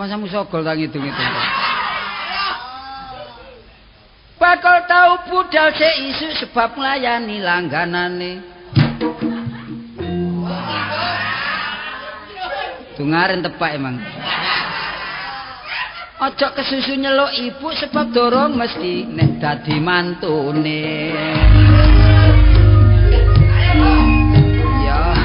Rumangsamu sogol ta ngitung-ngitung. Bakal tau budal sik isuk sebab nglayani langganane. Dungaren tepak emang. Ojo kesusu nyeluk ibu sebab dorong mesti nek dadi mantune. Ya.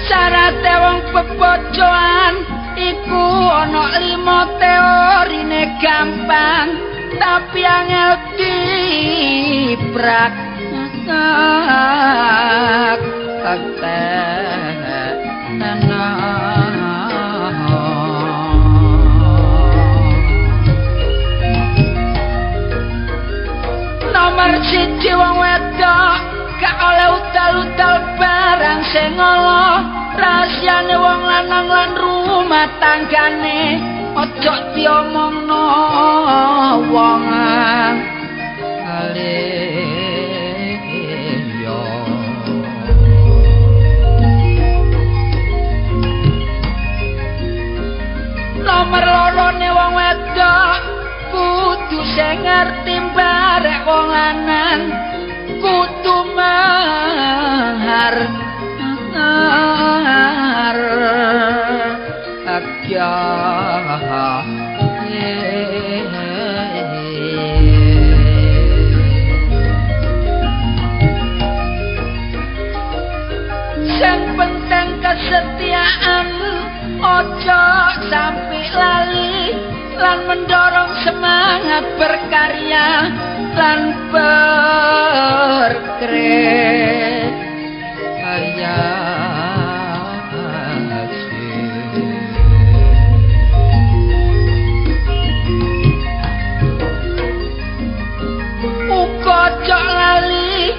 Syarate wong bebojoan iku ana 5 teorine gampang tapi angel dipraktekno. Nomor 1 wong wedok gak oleh udal-udal barang sing ala rahasiane wong lanang lan rumah tanggane ojo diomongno wong liya. Nomor 2 wong wedok kudu sing ngerti barek wong lanang kudu mahar sing penting kesetiaan ojo sampai lali lan mendorong semangat berkarya lan berkreasi. Uga ojo lali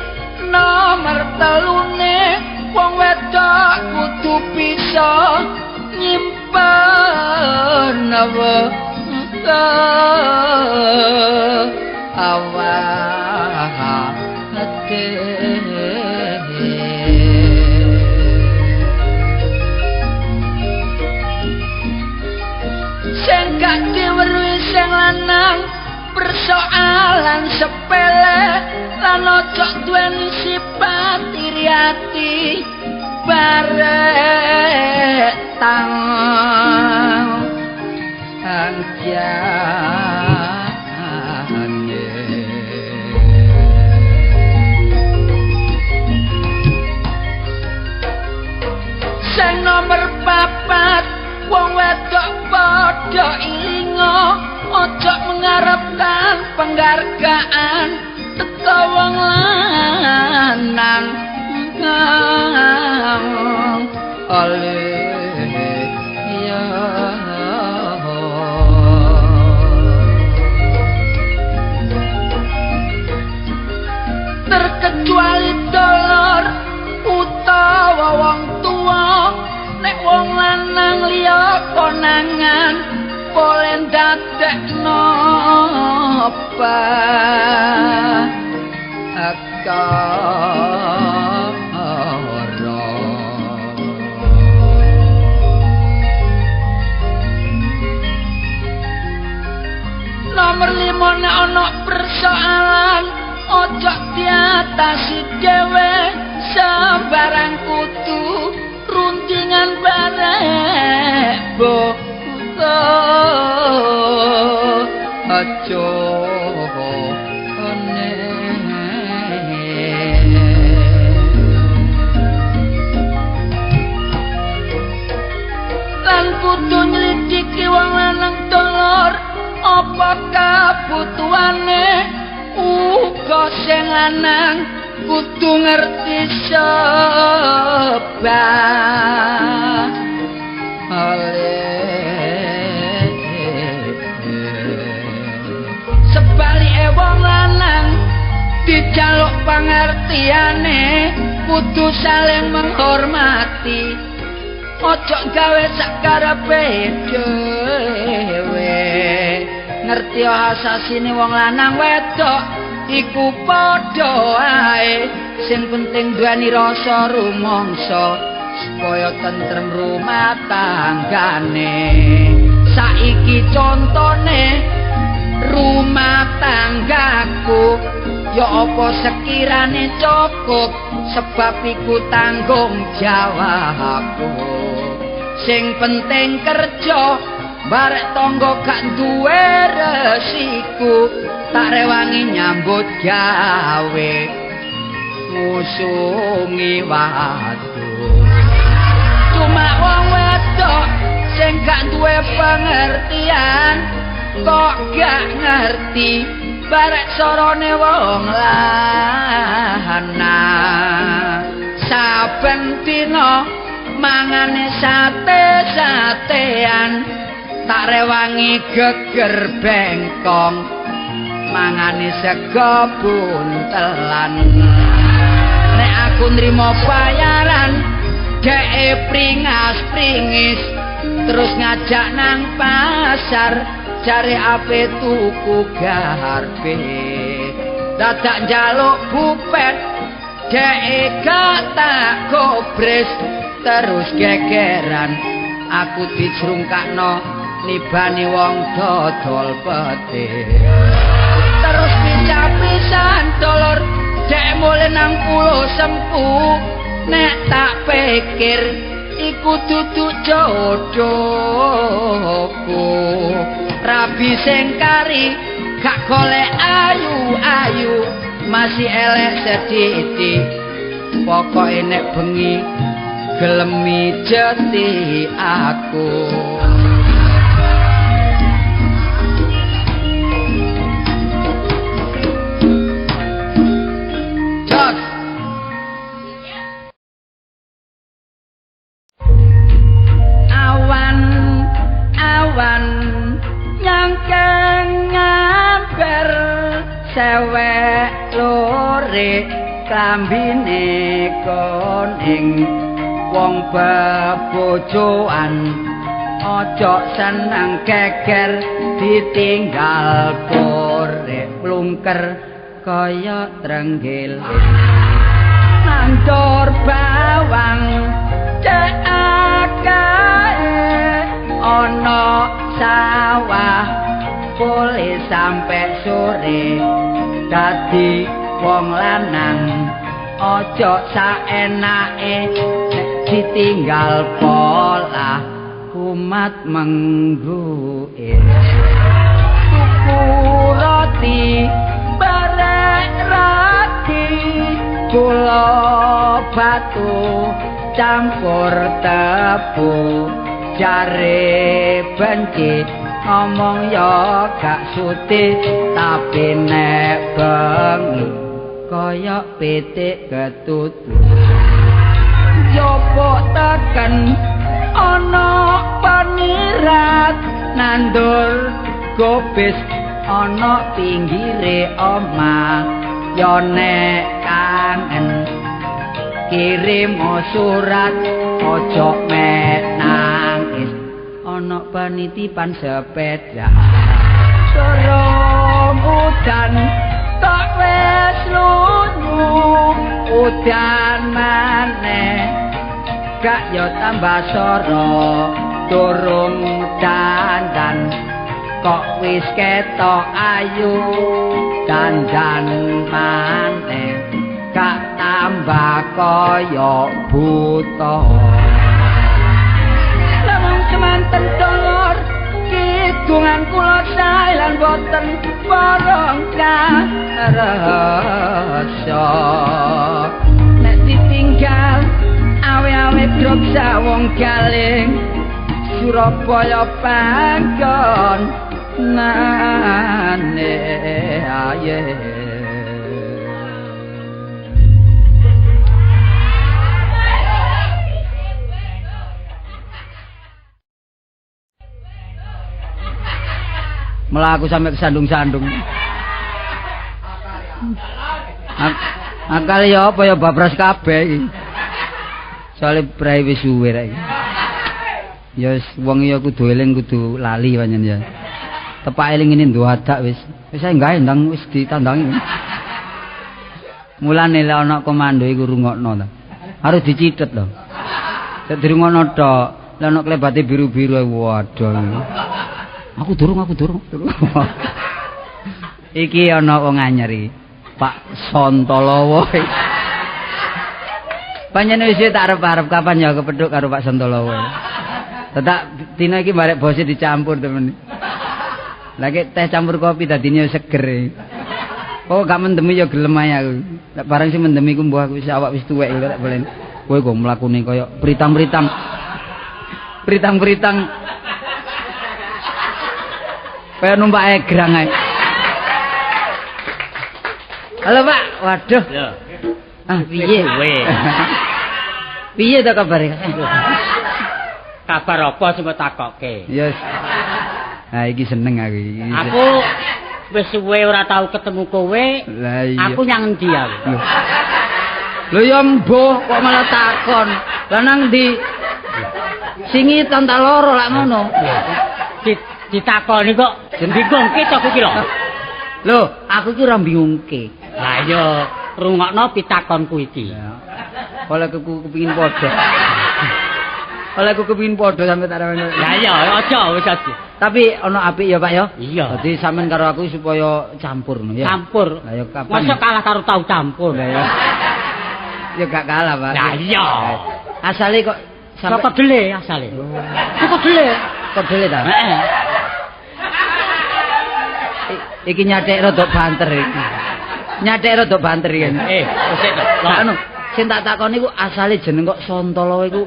nomor 3 wong wedok kudu bisa nyimpen awake. Sing gak diweruhi sing lanang persoalan sepele lan ojo duweni sifat iri ati barek tang anjane. Sing nomor 4 wong wedok padha ilinga ojo mengharapkan penghargaan teko wong lanang liya. Terkecuali dolor utawa wong tuwa nek wong lanang liya konangan boleh ndadekno perkara. Nomor 5 nek ana persoalan ojo diatasi dhewe sembarang kudu rundingan barek bo aja lan kudu nyelidiki wong lanang dolor apa kabutuhane uga sing lanang kudu ngerti sebab sebalike wong lanang dijaluk pangertiane kudu saling menghormati Ojo gawe sakarepe dhewe. Ngerti asasine wong lanang wedok iku padha ae, sing penting duweni rasa rumangsa supaya tentrem rumah tanggane. Saiki contone rumah tanggaku ya apa sekirane cukup, sebab iku tanggung jawabku. Sing penting kerja barek tangga gak duwe resiku, tak rewangi nyambut gawe ngusungi watu. Cuma wong wedok sing gak duwe pengertian kok gak ngerti barek sorone wong lanang. Saben dina mangane sate-satean, tak rewangi geger bengkong mangane sego buntelan. Nek aku nrimo bayaran dheke pringas-pringis terus ngajak nang pasar jare ape tuku garbe. Dadak njaluk bupet dheke gak tak gobres terus gegeran aku dijrungkakno nibani wong dodol pete. Terus pisan dolor dek mule nang pulo Sempu. Nek tak pikir iku dudu jodohku. Rabi sing kari gak golek ayu-ayu, masih elek sedhithik. Pokoke nek bengi gelem mijeti aku. Jos. Awan-awan nyangkeng ngamber sewek lore klambine kuning. Wong bebojoan ojo seneng geger ditinggal korek plungker kaya trenggiling. Nandur bawang cek akae ana sawah boleh sampe sore. Dadi wong lanang ojo saenake ditinggal pola kumat mengguke. Tuku roti barek roti gula batu campur tebu jare benci ngomong ya gak suti, tapi nek bengi kaya pitik ketutu. Jopo teken ana panirat nandur gobis ana pinggire omah. Ya nek kangen kirim surat ojo mek nangis ana penitipan sepeda. Durung udan tok wis lunyu udan maneh gak yo tambah soro. Durung dandan kok wis ketok ayu dandan maneh gak tambah kaya buta. Lamung semanten dolor kidungan kula sae lan boten porong karasa. Nek ditinggal awe-awe drop sawong galing Surabaya panggon nane aye. Melaku sampai kesandung-sandung. Akal ya apa ya babras kabeh iki. Soale brai wis suwe rek iki. Ya wis wong ya kudu eling kudu lali pancen ya. Tepak eling ngene ndadak wis. Wis ae gawe ndang wis ditandangi. Mulane lek ana komando iku rungokno ta. Harus dicithet lho. Nek dirungokno tok, lek ana klebate biru-biru waduh. Aku durung. Iki ana wong anyar iki. Pak Sontolowo. Pancen wis tak arep-arep kapan ya kepethuk karo Pak Sontolowo. Tetak dina iki barek bose dicampur temen. Lagi teh campur kopi dadine seger. Oh gak mendemi ya gelem ae aku. Nek barang sing mendemi ku mbuh aku wis awak wis tuwek lho tak bolen. Kowe kok mlakune kaya pritang-pritang. Pritang-pritang. Kaya numpak egrang ae. Halo Pak, waduh. Lho. Ah piye kowe? Piye to kabare? Kabar apa sing mbok takokke? Yes. Nah iki seneng aku iki. Aku wis suwe ora tau ketemu kowe. Lah iya. Aku nyang endi aku? Lho ya mbuh kok malah takon. Lah nang ndi? Singitan ta loro lak ngono. Ditakoni kok bingungke to kuwi lho. Lho, aku iki ora bingungke. Lah iya, rungokno pitakonku iki. Oleh aku kepengin padha. Oleh aku kepengin padha sampe tak rawene. Lah iya, aja wis aja. Tapi ana apik ya, Pak ya? Iya. Dadi sampean karo aku supaya campur ngono ya. Campur. Lah ya kapan? Masa kalah karo tahu campur. Lah ya. Ya gak kalah, Pak. Lah iya. Asale kok sampe saka dele asale. Saka dele. Kedele ta? Heeh. Iki nyathek rada banter iki. Nyathek rada banter iki. Wis to. Anu, sing tak takoni iku asale jeneng kok Sontolowo iku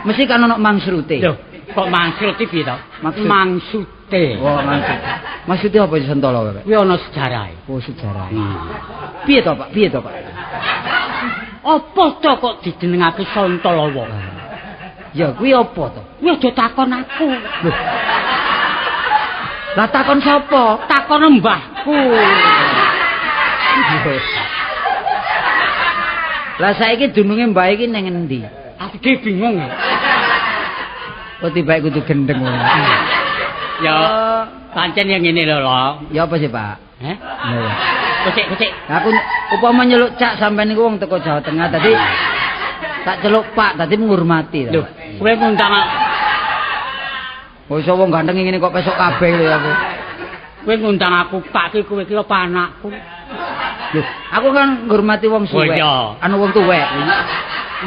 mesti kan ana mangsrute. Lho, kok mangsrute piye to? Mangsute. Oh, mangsut. Maksude apa Sontolowo, Pak? Kuwi ana sejarahe. Oh, sejarahe. Piye to, Pak? Piye to, Pak? Apa to kok dijenengake Sontolowo? Ya kuwi apa to? Kuwi aja takon aku. Lho. Lah takon sapa? Takon mbahku. Lah saiki dununge mbah iki ning endi? Aku dhewe bingung. Kok tibake kudu gendeng ngono. Ya pancen yang ngene lho, Lho. Ya apa sih, Pak? Heh? Lho. Kucik-kucik. Aku upama nyeluk cak sampean niku wong teko Jawa Tengah tadi tak celuk Pak, tadi menghormati. Lho, kowe ngundang kok iso wong ganteng ngene kok pesok kabeh lho aku. Kowe ngundang aku Pak ki kowe ki apa anakku? Lho, aku kan ngurmati wong suwek. Anu wong tuwek.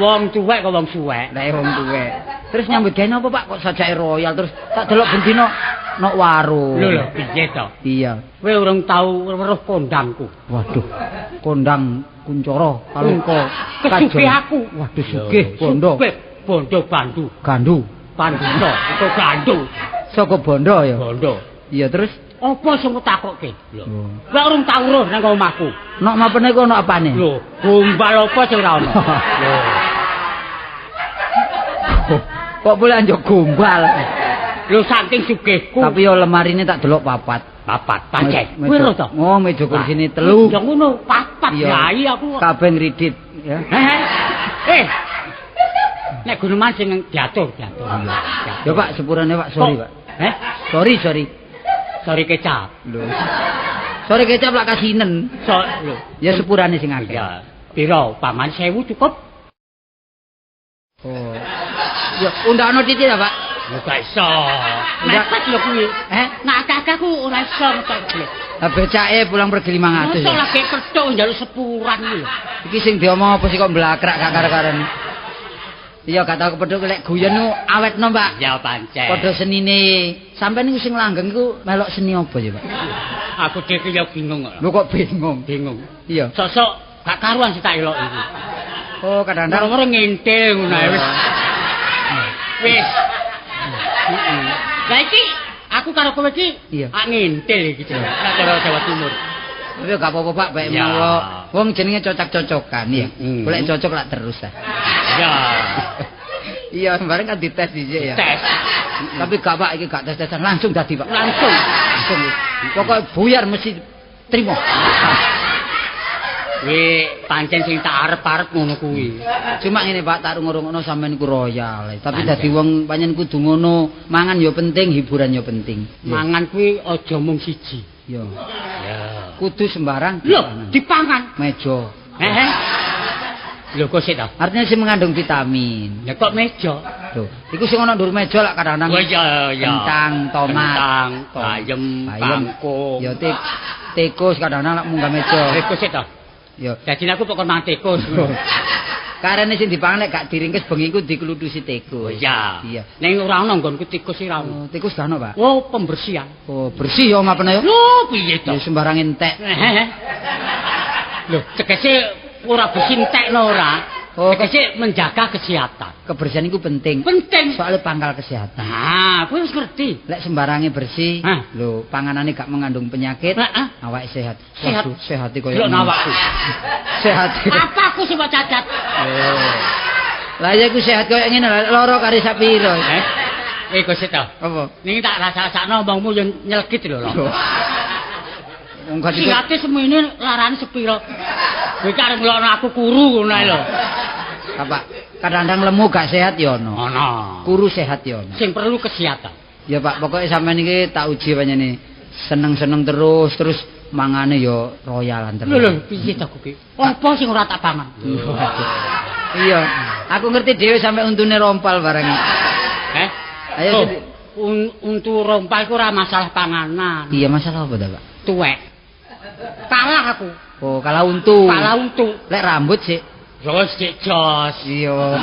Wong tuwek kok wong suwek. Lah wong tuwek. Terus nyambut gawe napa Pak kok sajake royal terus tak delok bendina nok warung. Lho lho, piye to? Iya. Kowe urung tau weruh kondangku. Waduh. Kondang Kuncoro Kalungka. Kesuge aku. Waduh sugih bondo. Sugih bondo bandu. Gandu. Pandusa, iku gandu. Saka bondo ya. Bondo. Iya terus apa sing takokke? Lho. Kowe urung tau weruh nang omahku. Nok mapene iku ana apane? Lho, gombal apa sing ora ana? Lho. Kok boleh anjuk gombal? Lho saking sugihku. Tapi yo lemarine tak delok papat. Papat pancen. Kowe ro to? Oh, meja kursine telu. Ya ngono, papat ya aku. Kabeh ngridit ya. Nek guneman sing diatur, diatur. Ya Pak, sepurane Pak, sorry Pak. Heh? Sorry, sorry. Sorry kecap. Lho. Sorry kecap lak kasinen. Lho. Ya sepurane sing akeh. Ya. Piro? Paman 1000 cukup? Oh. Ya undakno titik ta, Pak? Lho gak iso. Mepet lho kuwi. Eh, nek akeh-akeh ku ora iso metok. Lah becake pulang pergi 500. Mosok lagi petuk njaluk sepuran iki lho. Iki sing diomong apa sih kok mblakrak gak karo-karan. Iya gak tau kepethuk lek guyon niku awetno, Pak. Ya pancen. Padha senine. Sampeyan niku sing langgeng iku melok seni apa ya, Pak? Aku dhewe ya bingung kok. Lho kok bingung? Bingung. Iya. Sosok gak karuan sing tak elok iki. Oh, kadang-kadang moro ngintil ngono ae wis. Wis. Heeh. Lah iki aku karo kowe iki ak ngintil iki jenenge cara Jawa Timur. Tapi gak apa-apa Pak, baik menawa wong jenenge cocok-cocokan ya. Golek cocok lak terus ah. Ya. Iya, bareng kan dites dhisik ya. Tes. Tapi gak Pak, iki gak tes-tesan, langsung dadi Pak. Langsung. Langsung. Pokoke buyar mesti trimo. Kuwi pancen sing tak arep-arep ngono kuwi. Cuma ngene Pak, tak rungokno sampean iku royal. Tapi dadi wong pancen kudu ngono, mangan ya penting, hiburan ya penting. Mangan kuwi aja mung siji. Ya. Ya. Kudu sembarang. Lho, dipangan meja. Heeh. Lho kok sik ta? Artinya sing mengandung vitamin. Ya kok meja? Lho, iku sing ana ndur meja lak kadang-kadang. Oh iya iya. Kentang, tomat, kentang, bayem, kangkung. Ya tikus kadang-kadang lak munggah meja. Tikus sik ta? Ya. Dadi aku pokok mangan tikus. Karene sing dipangan nek gak diringkes bengi iku diklutusi tikus. Oh iya. Iya. Ning ora ana nggonku tikus ora ana. Oh, tikus gak ana, Pak. Oh, pembersihan. Oh, bersih ya ngapene ya? Lho, piye to? Ya sembarang entek. Lho, tegese ora bersih entekno ora. Oh, tegese menjaga kesehatan. Kebersihan iku penting. Penting. Soale pangkal kesehatan. Nah, kowe wis ngerti. Lek sembarange bersih, lho, panganane gak mengandung penyakit, awake sehat. Sehat. Waduh, sehate koyo Lho awakku. Sehat. Apa aku sing cacat? Lah ya iku sehat koyo ngene lho, lara kari sapiro. Eh, kok sik ta? Apa? Ning tak rasa-rasakno omongmu yo nyelkit lho. Wong gak Singate semene larane sepiro? Kowe iki arep ngelokno aku kuru ngono ae lho. Bapak, kadang-kadang lemu gak sehat ya ono. Ono. Kuru sehat ya ono. Sing perlu kesehatan. Ya Pak, pokoke sampean iki tak uji panjenengan. Seneng-seneng terus, terus mangane ya royalan terus. Lho lho, piye ta kowe? Apa sing ora tak pangan? Iya, aku ngerti dhewe sampe untune rompal barang. Heh? Ayo untu rompal iku ora masalah panganan. Iya, masalah apa ta, Pak? Tuwek. Kalah aku. Oh, kalah untu. Kalah untu. Lek rambut sik. Jos sik jos. Iya.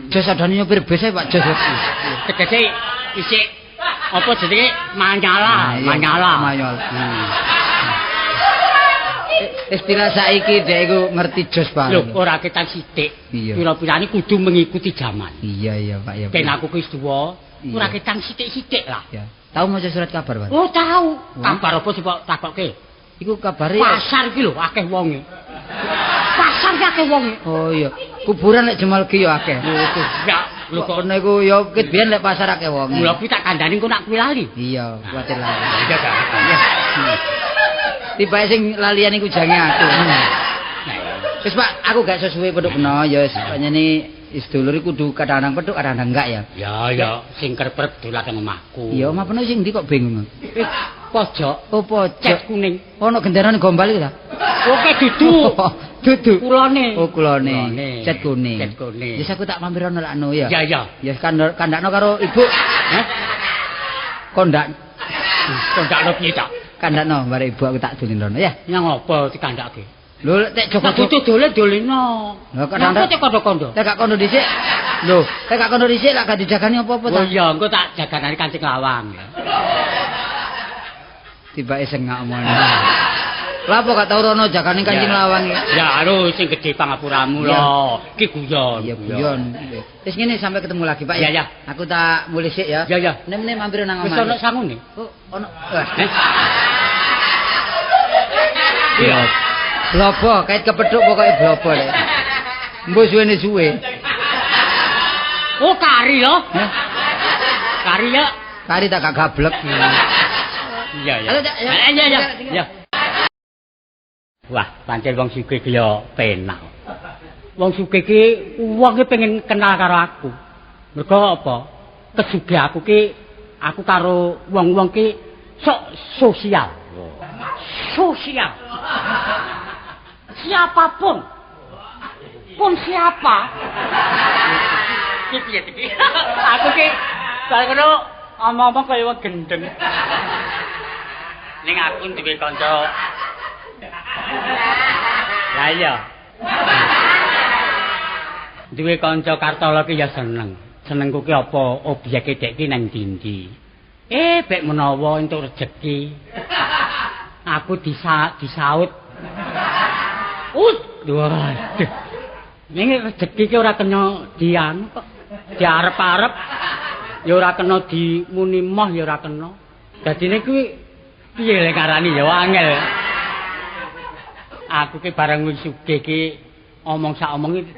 Jos adane nyopir bis ae, Pak Jos. Tegese isik apa jenenge manyala, manyala. Manyala. Istilah saiki dhek iku ngerti jos Pak. Lho, ora ketan sithik. Pira-pirane kudu mengikuti zaman. Iya, iya, Pak, ya. Ben aku ki wis tuwa, ora ketan sithik-sithik lah. Ya. Tahu maca surat kabar, Pak? Oh, tahu. Kabar apa sih kok takokke? Iku kabare pasar iki lho akeh wonge. Pasar ki akeh wonge. Oh iya. Kuburan lek Jemalgi ya akeh. Ya, lho kok ngono iku ya ket biyen lek pasar akeh wonge. Mula kuwi tak kandhani engko nak kuwi lali. Iya, kuwatir lali. Iya, Kak. Iya. Tibae sing lalian iku jange aku. Wis Pak, aku gak sesuwe pedhok kena ya wis panjene sedulur iku kudu kadang-kadang pedhok kadang-kadang enggak ya. Ya ya, sing kerep-kerep dolan nang omahku. Iya, omah peno sing ndi kok bingung. Pojok. Oh, pojok. Cet kuning. Ono genderane gombal iki ta? Oke, dudu. Dudu. Kulone. Oh, kulone. Cet kuning. Cet kuning. Wis aku tak mampir ono lakno ya. Ya, ya. Ya kandakno karo ibu. Heh? Kondak. Kondakno piye ta? Kandakno bare ibu aku tak dolin rono ya. Nyang apa dikandake? Lho, tek Joko butuh dolen doleno. Lho kadang tek kondo-kondo. Tek gak kondo dhisik. Lho, tek gak kondo dhisik lak gak dijagani apa-apa ta? Oh iya, engko tak jaganane kancing lawang. Tibake sengak omongane. Lah apa gak tau rono jagane kancing lawang iki? Ya anu sing gedhe pangapuramu lho. Iki guyon. Iya guyon. Wis ngene sampai ketemu lagi, Pak ya. Ya. Aku tak mulih sik ya. Ya ya. Nek mampir nang omah. Wis ono sangune? Oh, ono. Iya. Blobo, kait kepethuk pokoke blobo lek. Mbok suwene suwe. Oh, kari lho. Heh. Kari ya. Kari tak gak gablek. Iya, iya. Iya, iya. Ya. Wah, pancen wong sugih ki ya penak. Wong sugih ki wong ki pengen kenal karo aku. Mergo apa? Kesugih aku ki aku karo wong-wong ki sok sosial. Sosial. Siapapun. Pun siapa. Ki piye iki? Aku ki bar ngono omong-omong kaya wong gendeng. Ning aku duwe kanca. Lah iya. Duwe kanca Kartolo ki ya seneng. Senengku ki apa obyeke dek ki nang ndi-ndi. Bek menawa entuk rejeki. Aku disaut. Waduh. Ning rejeki ki ora kena dianu kok. Diarep-arep ya ora kena dimuni moh ya ora kena. Dadine kuwi piye lek ngarani ya angel. Aku ki bareng wis sugih ki omong sak omong iki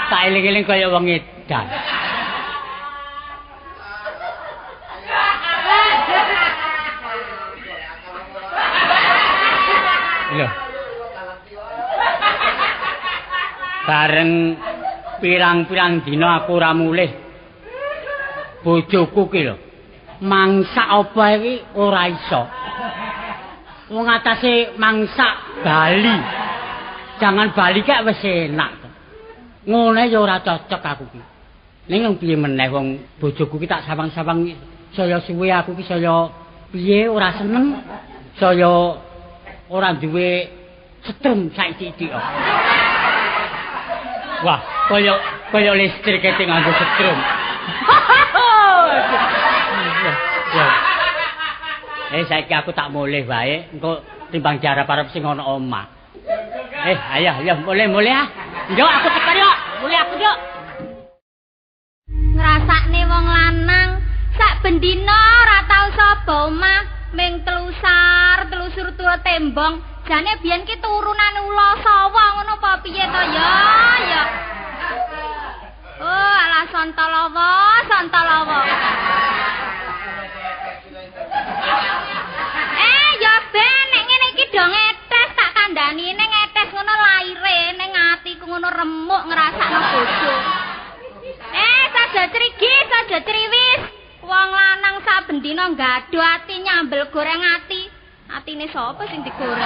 tak eling-eling kaya wong edan. Lho. Bareng pirang-pirang dina aku ora mulih. Bojoku ki lho, mangsak apa iki ora iso. Wong atase mangsak Bali. Jangan Bali kek wis enak. Ngono ya ora cocok aku ki. Ning piye meneh wong bojoku ki tak sawang-sawang saya suwe aku ki saya piye ora seneng, saya ora duwe setrum saiki-iki. Wah, kaya listrik kete nganggo setrum. Saiki aku tak mulih wae, engko timbang diarep-arep sing ana omah. Ayo, ayo, mulih ah. Yo aku tekan yo, mulih aku yo. Ngrasakne wong lanang sak bendina ora tau sapa omah, ming telusar, telusur turu tembong. Jane biyen ki turunan ula sawa ngono apa piye to ya? Ya. Oh, alah Santalawa, Santalawa. Ya ben nek ngene iki do ngetes tak kandhani ning ngetes ngono laire ning atiku ngono remuk ngrasakno bojo. Saja crigis, saja criwis. Wong lanang saben dina nggaduh ati nyambel goreng ati. Atine sapa sing digoreng?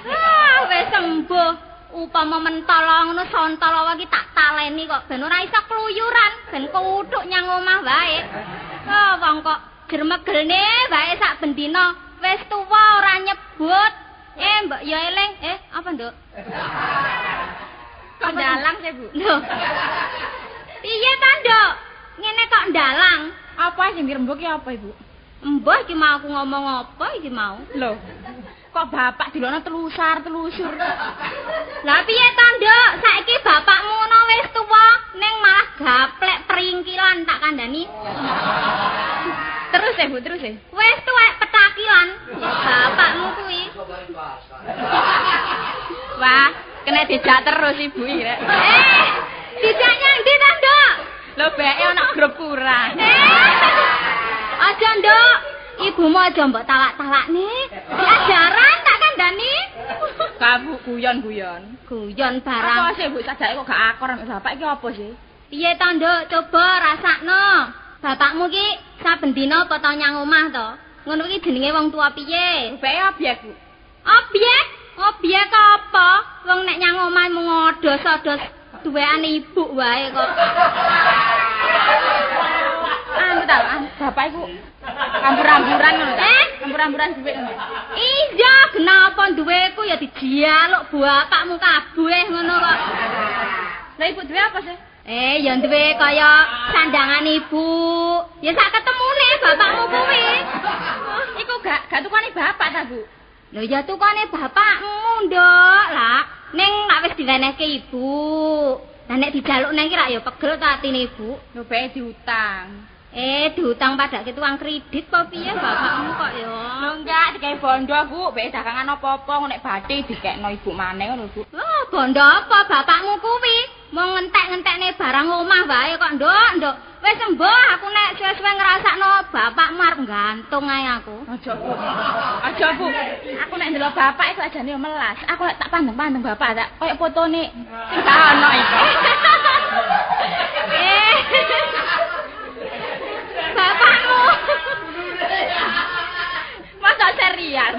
Ah, wis sembuh. Upama mentol ngono Santalawa iki tak taleni kok ben ora iso kluyuran, ben kuthuk nyang omah wae. Ah, wong kok jermegelne wae sak bendina. Wis tuwa ora nyebut. Mbok ya eling. Apa, Nduk? Kok ndalang sih, Bu? Lho. Piye ta, Nduk? Ngene kok ndalang? Apa sing dirembuk ki apa, Ibu? Mbah iki mau aku ngomong apa iki mau? Lho. Kok bapak dilokno telusar-telusur. Lah piye ta, Nduk? Saiki bapakmu ngono wis tuwa ning malah gaplek peringkilan tak kandhani. Terus ya, Bu, terus ya. Wis tuwek petakilan bapakmu kuwi. Wah, kena dijak terus Ibu iki rek. Dijak nyang ndi ta, Nduk? Lho beke ana grup kurang. Aja, Nduk. Ibumu aja mbok talak-talakne. Diajaran tak kandhani. Kamu guyon-guyon. Guyon barang. Apa sih, Bu? Sajake kok gak akor ambek bapak iki apa sih? Piye ta, Nduk? Coba rasakno. Bapakmu ki saben dina apa tau nyang omah to? Ngono iki jenenge wong tua piye? Beke obyek, Bu. Obyek? Obyek apa? Wong nek nyang omah mung ngodos-odos duweane ibu wae kok. Anu ta, bapak iku ampur-ampuran ngono ta? Ampur-ampuran dhuwit ngono. Iya, kenapa duweku ya dijaluk bapakmu kabeh ngono kok. Lah ibu duwe apa sih? Ya duwe kaya sandangan ibu. Ya sak ketemune bapakmu kuwi. Iku gak tukane bapak ta, Bu? Lho ya tukane bapakmu, Nduk. Lah, ning lak wis diwenehke ibu. Lah nek dijaluk nang iki rak ya pegel ta atine ibu. Lho bae diutang. Diutang padake tuang kredit apa piye bapakmu kok ya? Lho enggak, digawe bondo, Bu. Bae dagangan apa-apa nek bathi dikekno ibu maneh ngono, Bu. Wah, bondo apa bapakmu kuwi? Mung ngentek-ngentekne barang omah wae kok, Nduk, Nduk. Wis embuh aku nek suwe-suwe ngrasakno bapakmu arep gantung ae aku. Aja, Bu. Aja, Bu. Aku nek ndelok bapak iku ajane yo melas. Aku lek tak pandeng-pandeng bapak tak koyo fotone sing gak ono iku. Bapakmu. Masa serius?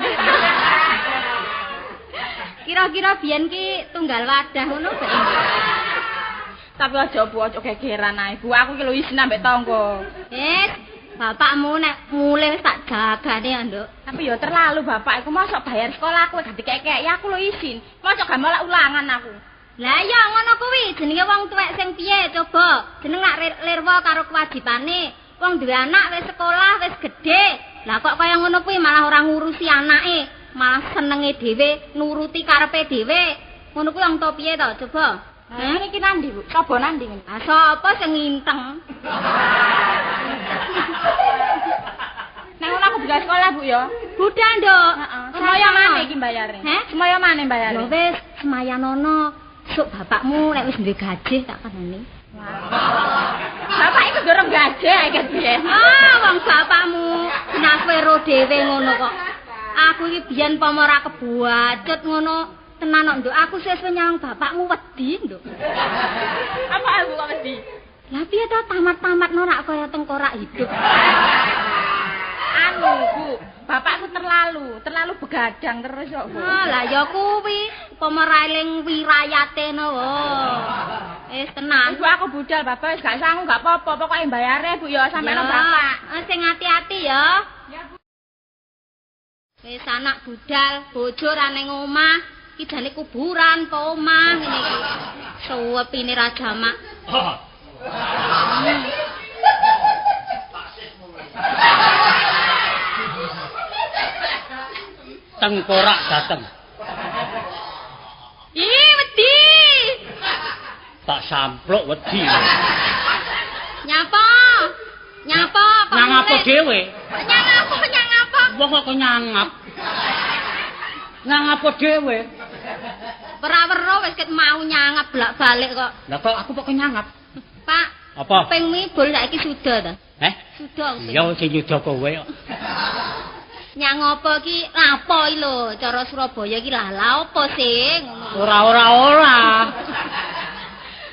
Kira-kira biyen ki tunggal wadah ngono gak? Tapi aja Bu, aja gegeran ae. Bu, aku ki lho isin ambek tangga. Bapakmu nek mulih wis tak jagane ya, Nduk. Tapi ya terlalu bapak iku mosok bayar sekolah aku gak dikek-keki aku lho isin. Mosok gak malah ulangan aku. Lah iya ngono kuwi jenenge wong tuwek sing piye coba. Jeneng lak lirwa karo kewajibane. Wong duwe anak wis sekolah, wis gedhe. Lah kok kaya ngono kuwi malah ora ngurusi anake, malah senenge dhewe, nuruti karepe dhewe. Ngono kuwi wong to piye to coba? Lah iki nandi, Bu? Sapa nandi ngene? Ah sapa sing nginteng? Nek ngono aku budal sekolah, Bu ya. Budal, Nduk. Heeh. Semaya maneh iki mbayare? Heh? Semaya maneh mbayare? Ya wis, semayanono. Sok bapakmu nek wis duwe gajih tak kandhani. Bapak iku dorong gajih ae ket piye? Ah, wong bapakmu nafero dhewe ngono kok. Aku iki biyen pomo ora kebuacut ngono. Tenan kok, Nduk, aku sesuk nyawang bapakmu wedi, Nduk. Apa aku kok wedi? Lah piye to tamat-tamat norak kaya tengkorak hidup. Anu, Bu, bapakku terlalu begadang terus kok, Bu. Ah, lah ya kuwi, upama ra eling wirayate no. Wis tenan. Ibu aku budal, bapak wis gak sangu gak apa-apa, pokoke bayare Bu ya sampe nang bapak. Sing ati-ati ya. Ya, Bu. Wis anak budal, bojo ra ning omah. Iki jane kuburan apa omah ngene iki. Suwepine ra jamak. Tengkorak dateng. Ih, wedi. Tak samplok wedi. Nyapa? Nyapa kok? Nyangap dhewe. Nyangap, nyangap. Wong kok nyangap. Nyangap dhewe. Ora-ora wis ket mau nyangap bolak-balik kok. Lah kok aku kok nyangap? Pak, apa? Kupingmu ibul saiki suda ta? Eh? Suda. Ya sing nyuda kowe kok. Nyang apa iki? Lapo iki lho, cara Surabaya iki lah lha apa sih ngono. Ora.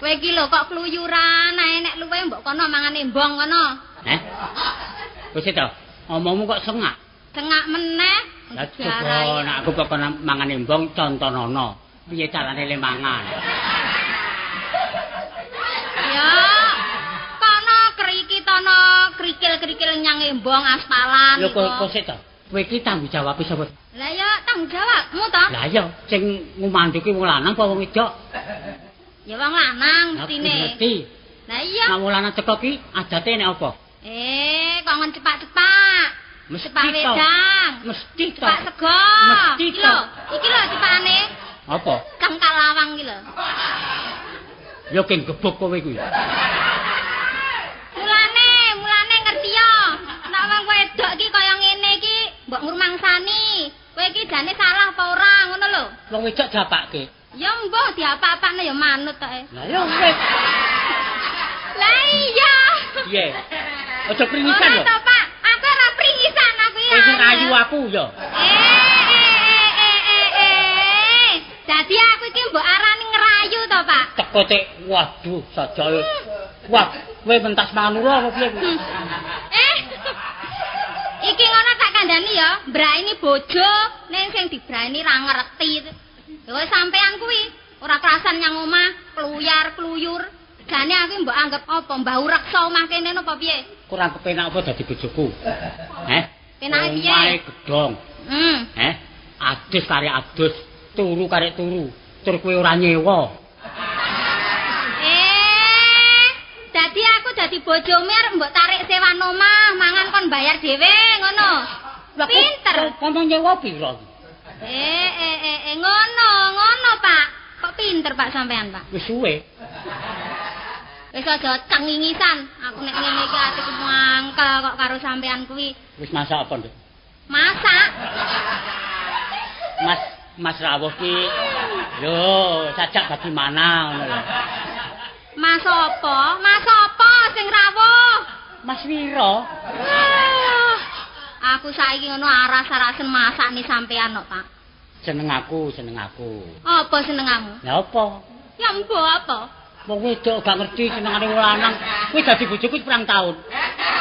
Kowe iki lho kok kluyuran ae nek luwe mbok kono mangan embong kono. Heh? Wis to, omongmu kok sengak. Sengak meneh. Lah coba nek aku kok kono mangan embong contonono. Piye carane le mangan? Ya. Kono kriki tono krikil-krikil nyang embong aspalan. Lho kok sik to? Kowe iki tanggung jawab sapa? Lah ya tanggung jawabmu to. Lah iya, sing ngumandu ki wong lanang apa wong wedok? Ya wong lanang mestine. Ngerti. Lah iya. Nek wong lanang teko ki adate nek apa? Kok ngon cepak-cepak. Mesti cepak wedang. Mesti to. Cepak sego. Mesti to. Iki lho cepane. Apa? Cengkal lawang iki lho. Ya keng gebuk kowe kuwi. Mulane ngerti ya. Nek wong wedok iki kaya ngene iki mbok ngrumangsani. Kowe iki jane salah apa ora ngono lho. Wong wedok diapake? Ya mbok diapa-apakne ya manut tok e. Lah ya wis. Lah iya. Piye? Aja pringisan lho. Ora to, Pak. Aku ora pringisan aku ya. Kowe sing ayu aku ya. Dadi aku iki mbok arani ngrayu to, Pak. Teko tek waduh sajae. Wah, kowe mentas mangan ora apa piye? Iki ngono tak kandhani ya, mbraini bojo ning sing dibraini ra ngerti. Lho sampean kuwi ora kerasan nyang omah, kluyar-kluyur. Jane aku mbok anggap apa mbah reksa omah kene napa piye? Kurang kepenak apa dadi bojoku? Heh? Penake piye? Omahe gedhong. Heh? Adus karek adus, turu karek turu. Tur kowe ora nyewa. Dadi aku dadi bojomu arep mbok tarik sewan omah, mangan kon bayar dhewe ngono. Pinter. Kon nyewa piro? Ngono, Pak. Kok pinter Pak sampean, Pak? Wis suwe. Wis aja cengingisan. Aku nek ngene iki atiku mangkel kok karo sampean kuwi. Wis masak apa, Nduk? Masak. Mas rawuh ki lho, sajak bagaimana ngono lho. Mas apa? Mas apa sing rawuh? Mas Wiro. Aku saiki ngono aras-arasen masakne sampean kok, Pak. Seneng aku. Apa senengamu? Lah apa? Ya mbok apa? Wong wedok gak ngerti senengane wong lanang. Kowe dadi bojoku pirang taun?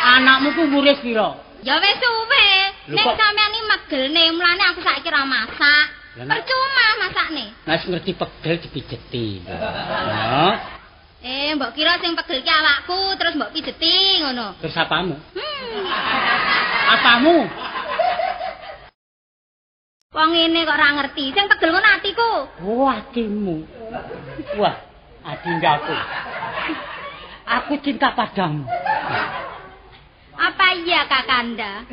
Anakmu ku umure pira? Ya wis suwe. Nek sampean iki megelne, mulane aku saiki ra masak. Percuma masakne. Lah wis ngerti pegel dipijeti. Heeh. Mbok kira sing pegel ki awakku terus mbok pijeti ngono. Terus apamu? Apamu? Wong ngene kok ora ngerti. Sing pegel ngono atiku. Oh, atimu. Wah, adindaku. Aku cinta padamu. Apa iya Kakanda?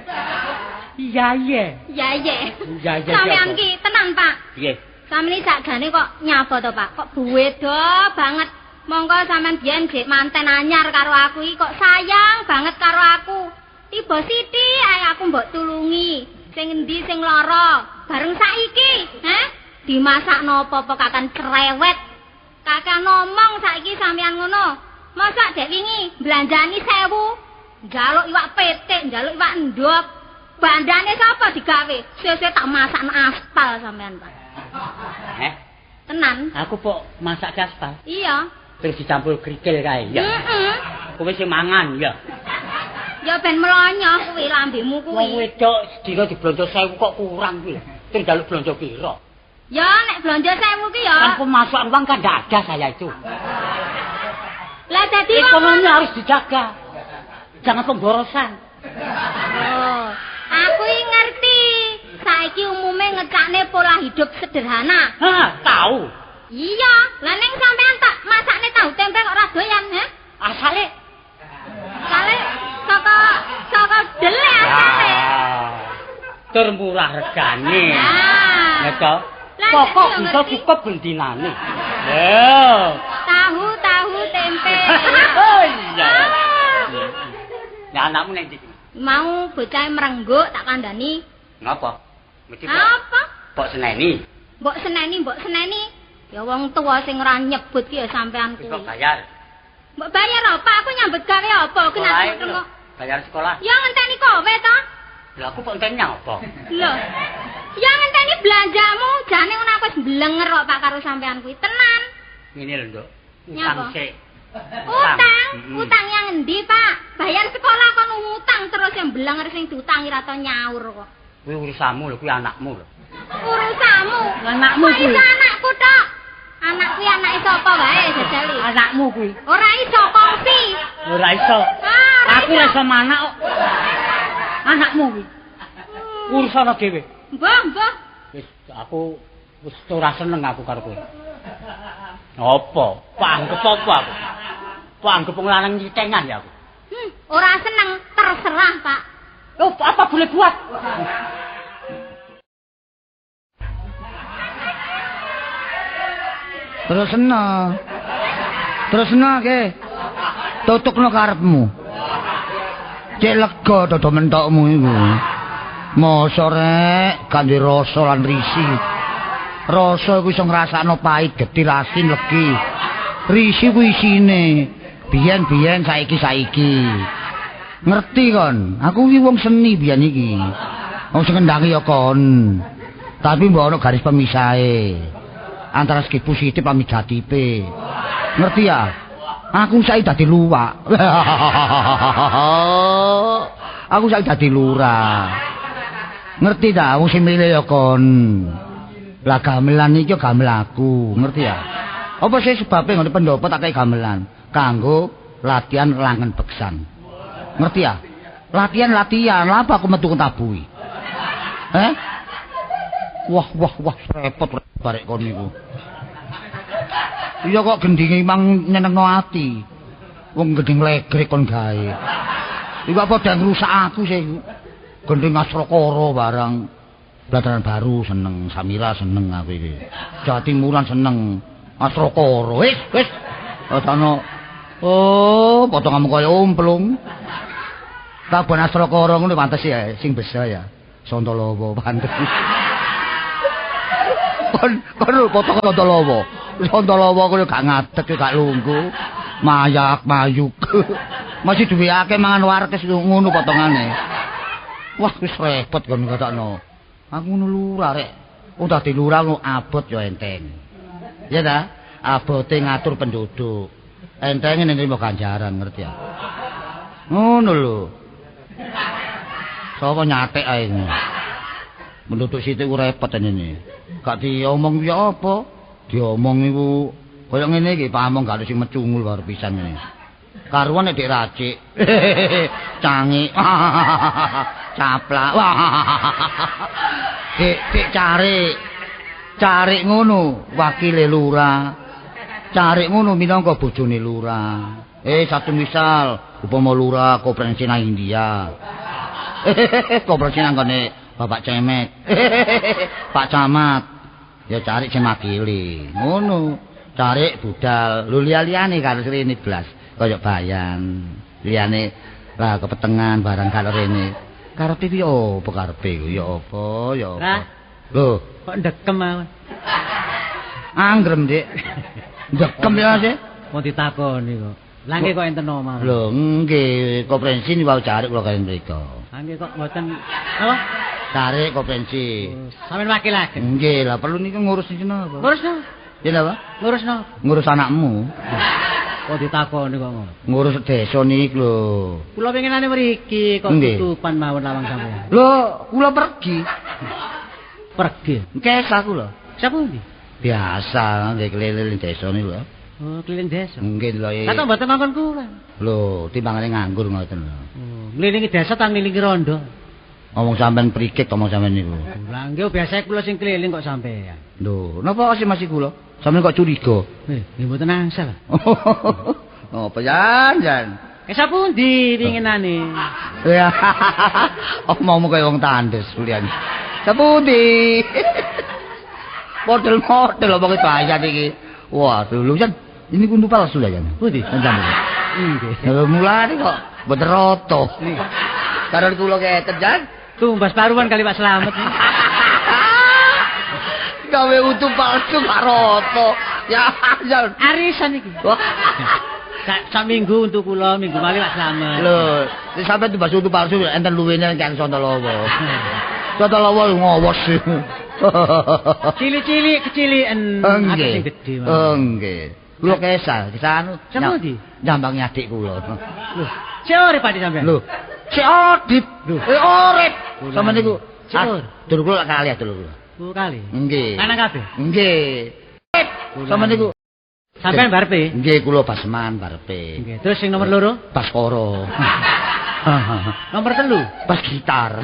Iya, iya. Iya, iya. Iya, iya. Sampeyan ki tenan, Pak. Piye? Sampeyan sakjane kok nyapa to, Pak? Kok beda banget. Monggo sampean biyen jek manten anyar karo aku iki kok sayang banget karo aku. Tiba sithik ae aku mbok tulungi. Sing endi sing lara? Bareng saiki, heh? Dimasakno apa-apa kakan cerewet. Kakak ngomong saiki sampean ngono. Masa dek wingi belanjani 1000, njaluk iwak pitik, njaluk iwak endhog. Bandane sapa digawe? Sesuk tak masakno aspal sampean, Pak. Heh? Tenan. Aku pok masak aspal. Iya. Terus dicampur kerikil kae, ya. Heeh. Kowe sing mangan, ya. Ya ben mlonyoh kuwi lambemu kuwi. Wong wedok sedina diblonjo 1000 kok kurang kuwi. Terus njaluk blonjo pira? Ya nek blonjo 1000 ki ya. Kan pemasukan uang kan ndak ada saya itu. Lah dadi ekonomi harus dijaga. Jangan pemborosan. Oh, aku ngerti. Saiki umume ngecakne pola hidup sederhana. Hah, tahu. Iya, lah ning sampean tak masakne tahu tempe kok ora doyan, ha? Asale asale saka dele asale. Tur murah regane. Ah. Ya toh. Pokok bisa cukup bendinane. Lho. Tahu tempe. Oh iya. Lah anakmu ning ndi? Mau bocah merengguk tak kandhani. Ngapa? Mesti apa? Mbok seneni. Mbok seneni. Ya wong tuwa sing ora nyebut ki ya sampean kuwi. Mbok bayar. Mbok bayar apa? Aku nyambut gawe apa? Kena tengok. Bayar sekolah. Ya ngenteni kowe to. Lah aku kok ngenteni apa? Lho. Ya ngenteni belanjamu, jane ngono aku wis mblenger kok Pak karo sampean kuwi. Tenan. Ngene lho, Nduk. Utang sik. Utang? Utang yang endi, Pak? Bayar sekolah kon utang terus yang mblenger sing diutangi ra tau nyaur kok. Kuwi urusanmu lho, kuwi anakmu lho. Urusanmu? Anakmu kuwi. Anakku tok. Anak kuwi anake sapa wae jajali? Anakmu kuwi. Ora iso kongsi. Ora iso. Aku ora iso manak kok. Anakmu kuwi. Urusana dhewe. Mbah, mbah. Wis aku wis ora seneng aku karo kowe. Apa? Panggep apa aku? Panggep wong lanang nyitengan ya aku. Ora seneng, terserah, Pak. Oh, apa boleh buat? Terusno ke. Tutukno karepmu. Cek lega dodo mentokmu iku. Mosok rek kanggo rasa lan risi. Rasa iku iso ngrasakno pahit, getir, asin, legi. Risi ku isine. Biyen-biyen saiki-saiki. Ngerti kon? Aku iki wong seni biyen iki. Wong sing ngendangi ya kon. Tapi mbok ono garis pemisahe. Antara segi positif lan negatife. Ngerti ya? Aku saiki dadi luwak. Aku saiki dadi lurah. Ngerti ta? Wong sing milih ya kon. Lah gamelan iki gamel aku, ngerti ya? Apa sih sebabe ngene pendopo tak kei gamelan? Kanggo latihan langen beksan. Ngerti ya? Latihan-latihan, lha apa aku metu tabuhi? Eh? Wah, repot barek kon niku. Iya kok gendinge mang nyenengno ati. Wong gending legrek kon gawe. Iku apa padha ngrusak aku sih. Gending Asrakara barang. Blataran baru seneng, Samira seneng aku iki. Jawa Timuran seneng. Asrakara. Wis, wis. Ana oh, potonganmu kaya umplung. Tabuhan Asrakara ngono pantes ya, sing besa ya. Santalawa pantes. Kon potong Santalawa. Santalawa kuwi gak ngadeg, gak lungguh. Mayak mayuk. Masih duwe akeh mangan warkes ngono potongane. Wah, wis repot kon ngadakno. Aku ngono lurah rek. Wong dadi lurah ngono abot ya enteng. Ya ta? Abote ngatur penduduk. Entenge nrimo ganjaran, ngerti ya? Ngono lho. Sapa nyatek ae. Penduduk sithik ku repot ngene. Gak diomong ya apa? Diomong iku kaya ngene iki pamong gak sing mecungul karo pisan ngene. Karuan nek dik racik. Cangik. Caplak. Dik carik. Carik ngono wakile lurah. Carik ngono minangka bojone lurah. Satu misal upama lurah konferensi nang India. Konferensi nang gone Bapak Cemet. Pak Camat. Ya carik sing makili. Ngono. Carik budal. Lho liya-liyane karo rene blas. Kaya bayan. Liyane lah kepetengan barang karo rene. Karepe piye apa karepe ya apa ya apa. Lho, kok ndekem mawon. Anggrem, Dik. Ndekem ya, Dik. Mau ditakoni kok. Lah nggih kok enten omah. Lho, nggih, konferensi niku wau carik kula kaliyan mriku. Lah nggih kok mboten apa? Carik konferensi. Sampeyan wakilaken. Nggih, lah perlu niku ngurus niki napa? Ngurus napa? Iya napa? Ngurus napa? Ngurus anakmu. Kok ditakoni kok ngono? Ngurus desa niki lho. Kula pengenane mriki kok tutupan mawon lawang sampeyan. Lho, kula pergi. Pergi. Kesah kula. Sapundi? Biasa nggih keliling desa niku lho. Oh, keliling desa. Nggih lho. Lah kok mboten ngongkon kula? Lho, timbangane nganggur ngoten lho. Oh, ngelilingi desa ta ngelilingi rondo? Ngomong sampean prikik ngomong sampean niku. Lah nggih biasa kula sing keliling kok sampean. Lho, napa sih masih kula? Sampeyan kok curiga? Nggih mboten angsal. Napa jan jan? Sapundi pinginane? Ya. Omongmu kaya wong tandes kulian. Sapundi? Model-model omonge bahaya iki. Waduh, lho jan ini kuntu palsu lah jan. Pundi? Enten. Nggih. Lho mulane kok mboten rata. Karo kula keten jan. Tumbas paruan kali Pak Slamet. Gawe utu palsu gak rata. Ya jan. Arisan iki. Sak minggu untuk kula, minggu malih Pak Slamet. Lho, sampeyan tumbas utu palsu enten luwene kang Santolowo. Santolowo ngowos. Cilik-cilik keciliken, aku sing gedhe. Oh nggih. Kula kesah, kesah anu. Sapundi? Nyambangi adik kula. Lho, sik urip Pak sampeyan. Lho, sik adip. Lho, urip. Sampeyan niku sik urip. Dulur kula kali dulur kula. Oh, kali. Nggih. Lanang kabeh? Nggih. Sampeyan niku sampeyan barepe? Nggih, kula Basman barepe. Nggih. Terus sing nomor loro? Baskoro. Nomor 3? Bas gitar.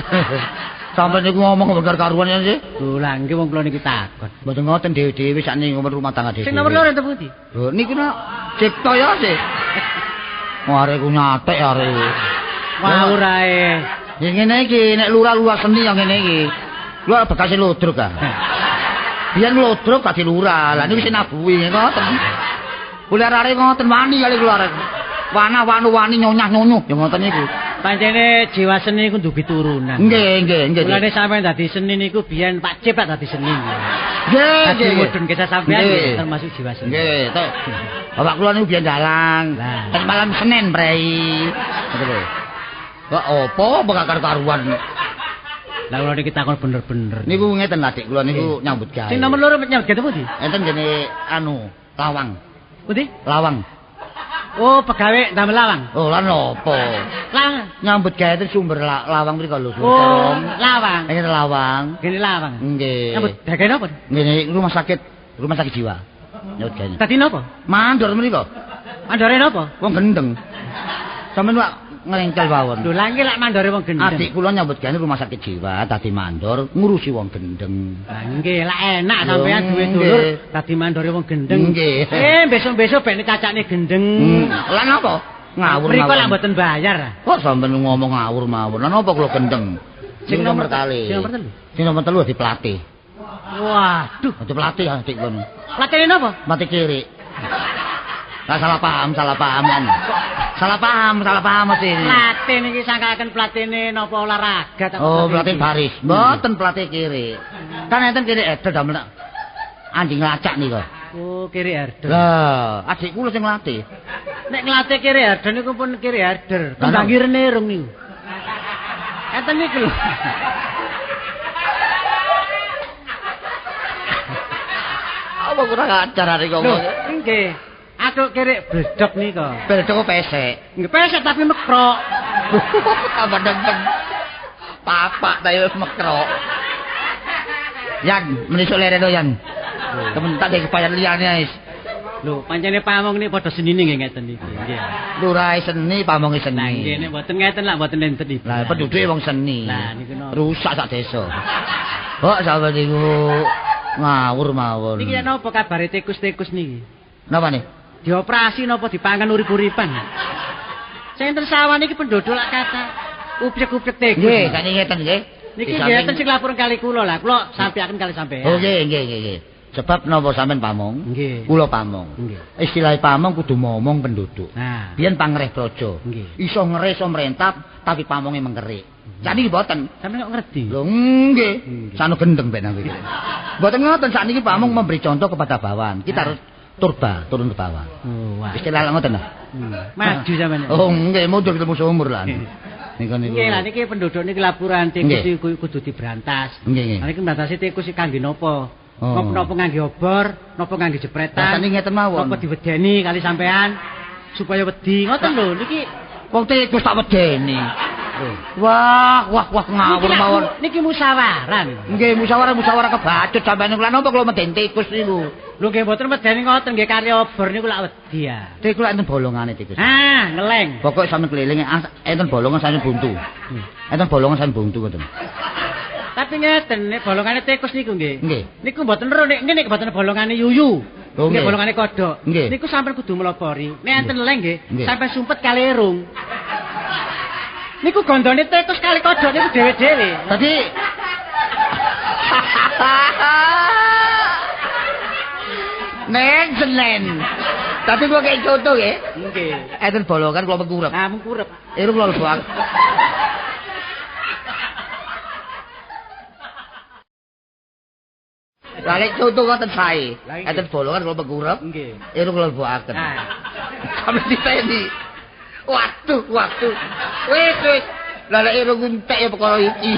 Sampeyan niku ngomong bener karuan ya sih? Lho, lha nggih wong kula niki takon. Mboten ngoten dhewe-dhewe sakniki ngomong rumah tangga dhewe. Sing nomor loro enten pundi? Lho niku nak cipta ya sih. Wah arek ku nyatek arek. Ngawur ae. Ya ngene iki nek lurah-lurah seni ya ngene iki. Lurah bekase ludruk ah. Biyen ludruk dadi lurah. Lah niku sing nabuhi ngoten. Kula arek ngoten wani kali kula arek. Wana-wanu wani nyonyah-nyonyuh ya ngoten niku. Pancene jiwa seni iku ndugi turunan. Nggih, nggih, nggih. Mulane sampeyan dadi seni niku biyen Pak Cip dadi seni. Nggih, nggih. Mudhun kisah sampeyan termasuk jiwa seni. Nggih, tok. Bapak kula niku biyen dalang. Ten malam Senin prei. Ngoten lho. Kok opo bakar karuan. Lah kula niki takon bener-bener. Niku ngeten adik kula niku nyambut gawe. Sing nomor loro nyambut gawe pundi? Enten jene anu, lawang. Pundi? Lawang. Oh, pegawe ndamel lawang. Oh, lan opo? Lawang. Nyambut gawe itu sumber lawang mriko lho, sumber. Oh, lawang. Ngene lawang. Ngene lawang. Nggih. Nyambut gawe napa? Ngene rumah sakit jiwa. Nyambut gawe. Dadi napa? Mandor mriko. Mandore napa? Wong gendeng. Sampeyan wak ngrengkel mawon. Lho, lha nggih lak mandore wong gendeng. Adik kula nyambut gawe rumah sakit jiwa, dadi mandor ngurusi wong gendeng. Lah nggih, lak enak sampeyan duwe dulur dadi mandore wong gendeng. Nggih. Besok-besok ben cacane gendeng. Lah napa? Ngawur mawon. Mriko lak mboten bayar. Kok sampeyan ngomong ngawur mawon. Lah napa kula gendeng? Sing nomor kali. Sing nomor 3. Sing nomor 3 dadi pelatih. Waduh, dadi pelatih adik kula. Pelatih napa? Pelatih kiri. Lah salah paham kan. Salah paham mesti. Pelatih niki sangkaken pelatihne napa olahraga ta? Oh, pelatih baris. Mboten pelatih kiri. Kan enten kiri edel damel anjing lacak nika. Oh, kiri herder. Lah, adik kula sing nglatih. Nek nglatih kiri herder niku pun kiri herder. Kembang irene rung niku. Enten niku lho. Apa kurang ajar arek ngomong. Nggih. Atuk kirik bledok nika. Bledok pesek. Nggih pesek tapi mekrok. Tambah demen. Papak ta wis mekrok. Yan, menisuk lereno Yan. Temen tak kepayan liyane wis. Lho, pancene pamong niki padha senine nggih ngeten iki. Nggih. Lurahe seni, pamonge seni. Lah nggih nek mboten ngeten lak mboten enten iki. Lah penduduke wong seni. Lah niku napa? Rusak sak desa. Kok sampe niku ngawur mawon. Niki napa kabare tikus-tikus niki? Napa nih? Dioperasi napa dipangan urip-uripan? Sing enten sawah niki penduduk lak kata upyek-upyek tikus. Nggih, sakniki ngeten nggih. Niki nggih enten sing laporan kali kula lah, kula sampeaken kali sampean. Oh nggih, nggih, nggih. Sebab napa sampean pamong? Nggih. Kula pamong. Nggih. Istilah pamong kudu momong penduduk. Nah. Biyen pangreh praja. Nggih. Iso ngereh iso merentap tapi pamonge mengkerik. Sakniki mboten. Sampeyan kok ngerti? Lho nggih. Sanu gendeng ben aku iki. Mboten ngoten sakniki pamong memberi contoh kepada bawahan. Kita harus turba, turun ke bawah. Oh, wah. Istilah ngoten lah. Maju sampeyan. Oh nggih, mundur ketemu sumur lah. Niku niku. Nggih, lah niki penduduk niki laporan tikus iku kudu diberantas. Nggih, nggih. Lah niki mbrantasi tikus iki kangge napa? Oh. Napa ngangge obor, napa ngangge jepretan. Rasane ngeten mawon. Napa diwedeni kali sampean supaya wedi. Ngoten lho niki wong tikus tak wedeni. Wah, wah, wah ngawur mawon. Niki musyawarah. Nggih, musyawarah kebacut sampean niku. Lha napa kula medeni tikus niku? Lho nggih mboten medeni ngoten nggih kali obor niku lak wedi ya. Tikus lak enten bolongane tikus. Ah, ngeleng. Pokoke sampean keliling enten bolongan sampean buntu. Enten bolongan sampean buntu ngoten. Tapi ngeten nek bolongane tikus niku nggih. Nggih. Niku mboten ero nek ngene mboten bolongane yuyu. Nggih bolongane kodhok. Niku sampean kudu melopori. Nek enten leng nggih, sampean sumpet kali irung. Niku gondone tikus kali kodhok niku dhewe-dhewe. Tadi Neng Senen. Tapi kula kei contoh nggih. Nggih. Enten bolongan kula mengkurep. Ah, mengkurep. Irung kula lebok. Lah nek contoh ngoten sae. Enten bolongan kula mengkurep. Nggih. Irung kula lebokaken. Sampe diteni. Waduh, waduh. Wis, wis. Lah nek irung entek ya perkara iki.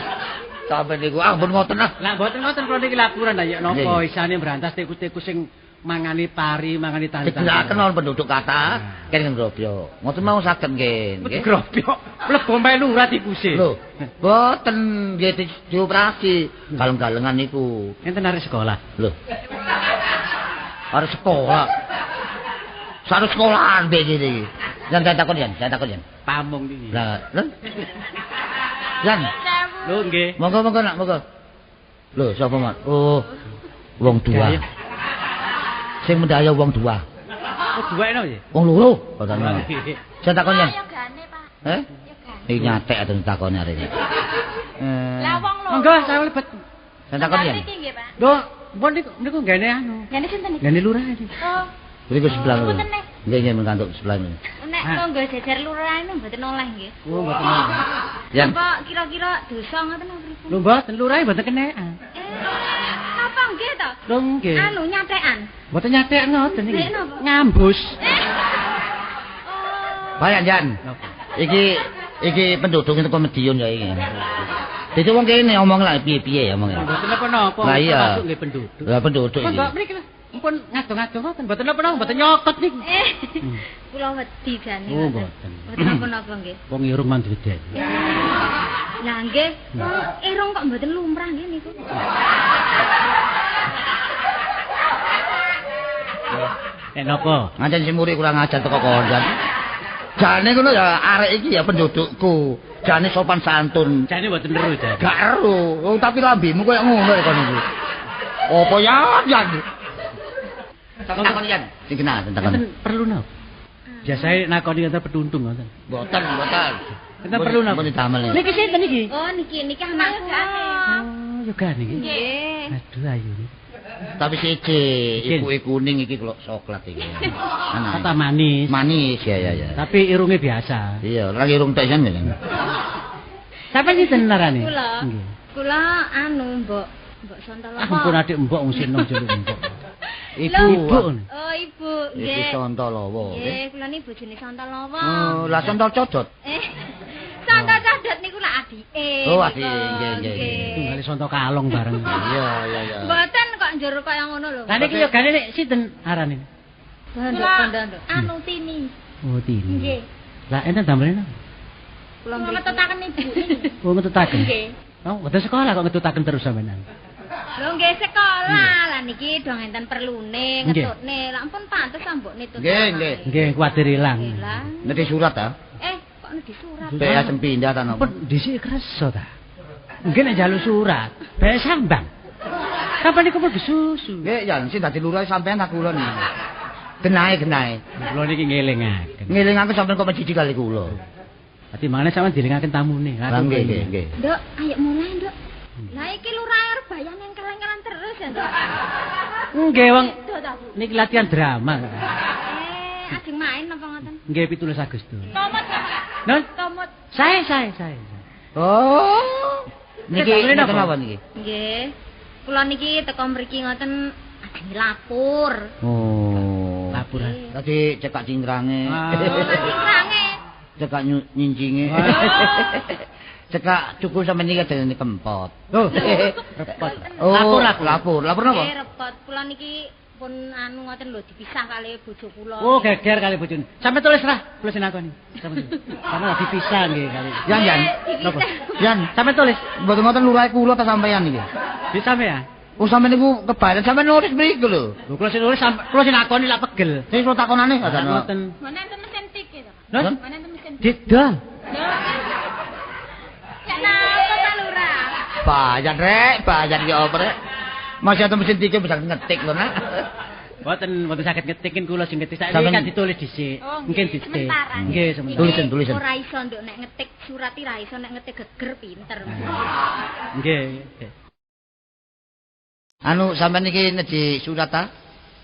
Sampe niku ah ampun ngoten ah. Lah mboten ngoten kula niki laporan lah ya napa isane mbrantas tikus-tikus sing mangani pari, mangani tani-tani. Digeraken wonten penduduk kathah kene ngrobyok. Ngoten mau saged nggih. Nggih grobyok. Mlebu melu lurah tikuse. Lho, mboten nggih dioperasi galeng-galengan niku. Enten arek sekolah. Lho. Arek sekolah. Sarep sekolahan mbek ngene iki. Jan takon jan, saya takon jan. Pamung iki. Lah, lho. Jan. Lho nggih. Monggo monggo nak, monggo. Lho, sapa Mak? Oh. Wong dua. Sing mendaya wong dua. Oh, duwe no ya? Wong loro, katanya. Saya takon jan. Yogane, Pak. Heh? Iki nyatek aten takone arek iki. Lah wong loro. Monggo saya lebet. Saya takon jan. Niki nggih, Pak. Lho, pun niku nggene anu. Nggene sinten niki? Nggene lurah iki. Oh. Niku sebelah. Nggih nggih mengkantuk sebelah ini. Nek monggo jajar lurah ini mboten oleh nggih. Oh, mboten oleh. Jan. Apa kira-kira dosa ngoten napa pripun? Lho mboten lurah mboten kenekan. Napa nggih to? Lho nggih. Anu nyatekan. Mboten nyatekan ngoten niki. Ngambus. Oh. Bayan Jan. Iki penduduk teko Medion ya iki. Dadi wong kene omong lah piye-piye ya omong. Mboten napa-napa. Lah iya. Masuk nggih penduduk. Lah penduduk iki. Monggo mriki lho. Mumpun ngadong-ngadong ngoten mboten napa-napa mboten nyokot niku. Kula wedi jane. Oh mboten. Mboten napa-napa nggih. Wong irung mandu wedi. Lah nggih, wong irung kok mboten lumrah nggih niku. Nek napa? Ngancen si muri kurang ajar teko kondhan. Jane ngono ya arek iki ya pendudukku. Jane sopan santun. Jane mboten ero jane. Gak ero. Wong tapi lambemu koyo ngono ya kon niku. Apa ya Jan? Takon Jan. Sing kenal takon. Enten perlu napa? Biasae nakoni enten petuntung ngoten. Mboten, mboten. Enten perlu napa? Mboten damel. Niki sinten niki? Oh niki niki anakku. Oh, yogane iki. Nggih. Aduh ayu. Tapi siji, ibuke kuning iki kok coklat iki. Anake. Kata manis. Manis ya ya ya. Tapi irunge biasa. Iya, lagi irung tek jan ya. Sampe sinten narane? Kula. Kula anu Mbok, Mbok Sontolowo. Ampun adik Mbok wong sing nom jeluk Mbok. Ibu. Ibu. Oh, ibu nggih. Ibu Sontolowo. Nggih, kula niki bojone Sontolowo. Oh, lah Sontol codot. Sontol codot niku lak adike. Oh, adike nggih nggih. Tunggale Sonto kalong bareng. Iya, iya, iya. Mboten kok njur kaya ngono lho. Lah niki yogane nek sinten arane? Kula anu Tini. Oh, Tini. Nggih. Lah enten damele napa? Kula ngetutaken ibu. Oh, ngetutaken. Nggih. Oh, mboten sekolah kok ngetutaken terus sampean. Lho nggih sekolah. Lah niki dong enten perlune ngetutne. Lah ampun pantes mbok nitut. Nggih, nggih. Nggih, kuwatir ilang. Niki surat ta? Kok niki surat? Bae asem pindah ta napa? Pun dhisik kersa ta. Nggih nek njaluk surat, bae sambang. Kapan niku mlebu susu? Nggih, Yan, sing dadi lurah sampean ta kula niki. Genahe-genahe. Kula niki ngelingaken. Ngelingaken sampean kok menjiji kali kula. Dadi mangane sampean dilingaken tamune. Nggih, nggih, nggih. Nduk, ayo mulai, Nduk. Lah iki lurah arep bayang engkel-engkelan terus ya, Nduk. Nggih, wong niki latihan drama. Ajeng main napa ngoten? Nggih, 17 Agustus. Tomot. Nun? Tomot. Sae. Oh. Niki napa niki? Nggih. Kula niki teko mriki ngoten ajeng lapor. Oh. Laporan. Tadi cekak cingkrange. Oh, cingkrange. Cekak nyincinge. Cekak cukup sampeyan iki adene kempot. Oh, repot. Oh, Lapor aku. Lapor. Lapor napa? Nggih, repot. Kula niki pun anu ngoten lho dipisah kali bojo kula. Oh, geger kali bojone. Sampe tulis lah, tulis aku nih. Sampe. Sampe lagi dipisah nggih kali. Yan, Yan. Napa? Yan, Sampe tulis. mboten ngoten lurahe kula ta sampeyan iki. Di sampean. Oh, sampeyan niku kebaran sampeyan nulis mriku lho. Lho kula sing nulis sampe kula sing nakoni lak pegel. Sing kula takonane Ngoten. Mana enten mesin tik to, Pak? Lho? Mana enten mesin tik? Didol. Ya napa Pak Lurah? Bayar rek, bayar ya apa rek? Masih ada mesin tik bisa ngetik lho nak. Mboten mboten saged ngetikin kula sing ngetik. Saiki Sampeyan- kan ditulis dhisik. Oh, Mungkin nggih, dhisik. Sementara. Nggih, sementara. Tulisan, tulisan. Ora iso nduk nek ngetik surat ora iso nek ngetik geger pinter. Nggih. Anu sampeyan niki neji surat ta?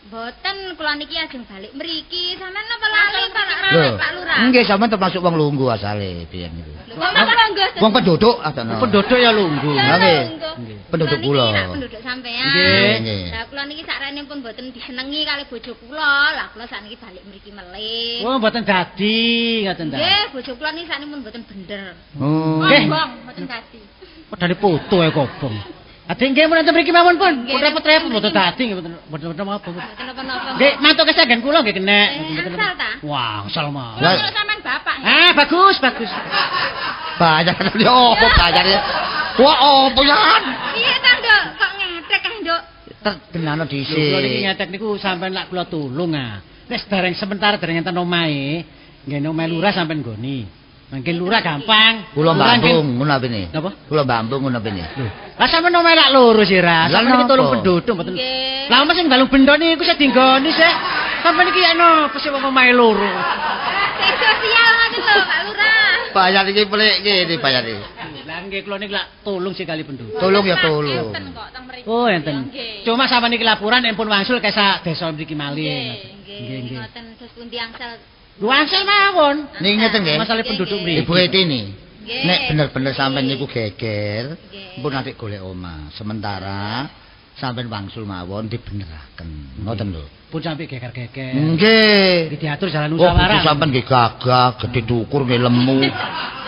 Mboten kula niki ajeng balik mriki. Sampeyan napa lali Pak Lho. Pak Lurah? Nggih, sampeyan termasuk wong lungguh asale biyen niku. Lho kok malah lungguh? Wong penduduk adana. Penduduk ya lungguh. Ya, Nggih. lungguh. Penduduk Kula niki kula. rak penduduk sampean. Nggih. Nggih. Lah kula niki sakrene pun mboten disenengi kali bojo kula. Lah kula sakniki balik mriki melih. Oh, mboten dadi ngoten ta. Nggih, bojo kula niki sakniki pun mboten bener. Oh. Nggih. Kobong, mboten dadi. Padahal foto e kobong. Ade nggih mun enten mriki mawon pun. Nggih. Pun repot-repot mboten dadi nggih mboten mboten apa. Mboten napa-napa. Nggih, mantuk kesanggen kula nggih kenek. Angsal ta? Wah, angsal mah. Lah. Kula sampean bapak nggih. Ah, bagus, bagus. Bayar ya apa bayar ya? Wah, apa yan? Piye ta, Nduk? Kok ngetek ah, Nduk? Tergenano Lho, kula niki dhisik. ngetek niku sampean lak kula tulung ah. Nek dereng sementara dereng enten omahe, nggih omahe lurah sampean nggoni. Mangke lurah gampang. Kula Lurah nggih- bambung ngono apene. Napa? Kula bambung ngono apene. Lho, lah sampean omahe lak loro sih ra. Lah, Sampean niki tolong napa? penduduk mboten. Nggih. Lah omah sing balung bendo niku sing dinggoni sik. Sampean iki ya napa sih wong omahe loro. Sing sosial ngoten lho, Pak Lurah. Bayar iki pelik ngene bayar iki. Lah nggih kula niki lak tulung sih kali penduduk. Tolong ya tolong. Enten kok teng mriki. Oh, enten. Nggih. Cuma sampean niki laporan empun wangsul kesa desa mriki malih. Nggih, Nggih, nggih. ngoten terus pundi angsal. Lho angsal mawon. Niki ngeten nggih. Masalah penduduk mriki. Ibu Etini. Nggih. Nek bener-bener sampean niku geger, Nggih. pun nanti golek omah. Sementara sampean wangsul mawon dibeneraken. Ngoten lho. Pun sampe geger-geger. Nggih. Iki diatur jalan Oh, bojo musyawarah. sampean nggih gagah, gedhe dukur nggih lemu.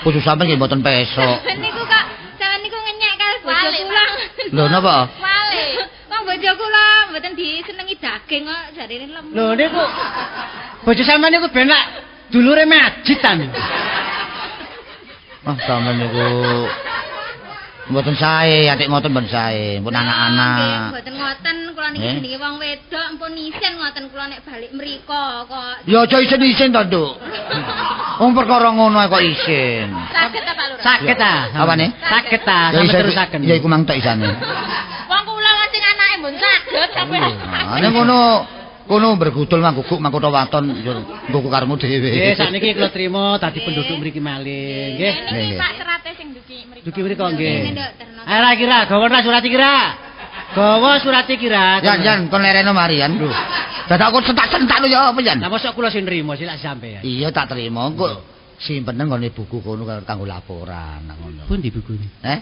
Bojo sampean nggih mboten pesok. Niku kok sampean niku ngenyek kali bojo Walik, kula. Lho napa? Wale. Wong bojo kula mboten disenengi daging kok jarine lemu. Lho niku bojo sampean niku ben lak dulure majid ta niku. Ah, sampean niku mboten sae, atik ngoten mboten sae, pun Nggih, anak-anak. mboten ngoten kula niki Nggih. jenenge wong wedok ampun isin ngoten kula nek balik mriko kok. Ya aja isin-isin to, Nduk. Wong perkara ngono ae kok isin. Saged ta Pak Lurah? Saged ta? Apane? Saged ta, Ya sampe iso- terusaken. Ya iku mang tok isane. Wong kula sing anake mbon saged sampean. Nah, nek ngono kono bergudul mangguguk mangkota waton yo nggo karepmu dhewe. Nggih, sakniki kula trima dadi penduduk mriki malih. Nggih. Niki Nggih. Pak serate sing dugi mriko. Dugi mriko nggih. Nggih, Nduk, terno. Ayo ra kira, gawa ra surat iki ra. Gawa surat iki ra. Yan yan kon lereno mari yan. Dadak aku sentak-sentak lho ya apa yan? Lah mosok kula sing nrimo sih lak sampean. Iya tak terima kok simpen nang nggone buku kono kanggo laporan nang ngono. Pundi bukune? Eh?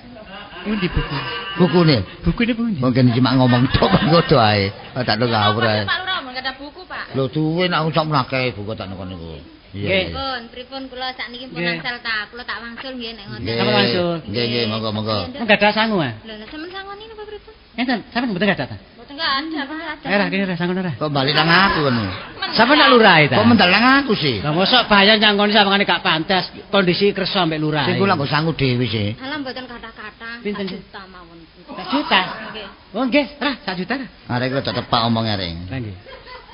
Pundi buku? Bukune. Bukune pundi? Mungkin cuma ngomong tok ngono ae. Tak ngawur ae. Pak Lurah mbon kada buku, Pak. Lho duwe nek sak mlake buku tak nang niku. Iya. Nggih. Pripun, pripun kula sakniki pun Nggih. angsal ta, kula tak wangsul nggih nek ngoten. Nggih. Sampeyan wangsul. Nggih nggih monggo monggo. Enggak ada sangu ah. Lho, lha sampean sangoni napa pripun? Enten, sampean mboten gak ada ta? Mboten gak ada, Pak. Eh ra kene ra sangu ora. Kok balik nang aku ngono. Sampeyan nak lurahe ta? Kok mendal nang aku sih? Lah mosok bayar nyangoni sawangane gak pantes, kondisi kersa ambek lurahe. Sing kula nggo sangu dhewe sih. Alah mboten kathah-kathah. Pinten Sak sih? juta mawon. Sak juta. Nggih. Oh nggih, ra sak juta ra. Arek rada tepak omong arek. Lah nggih.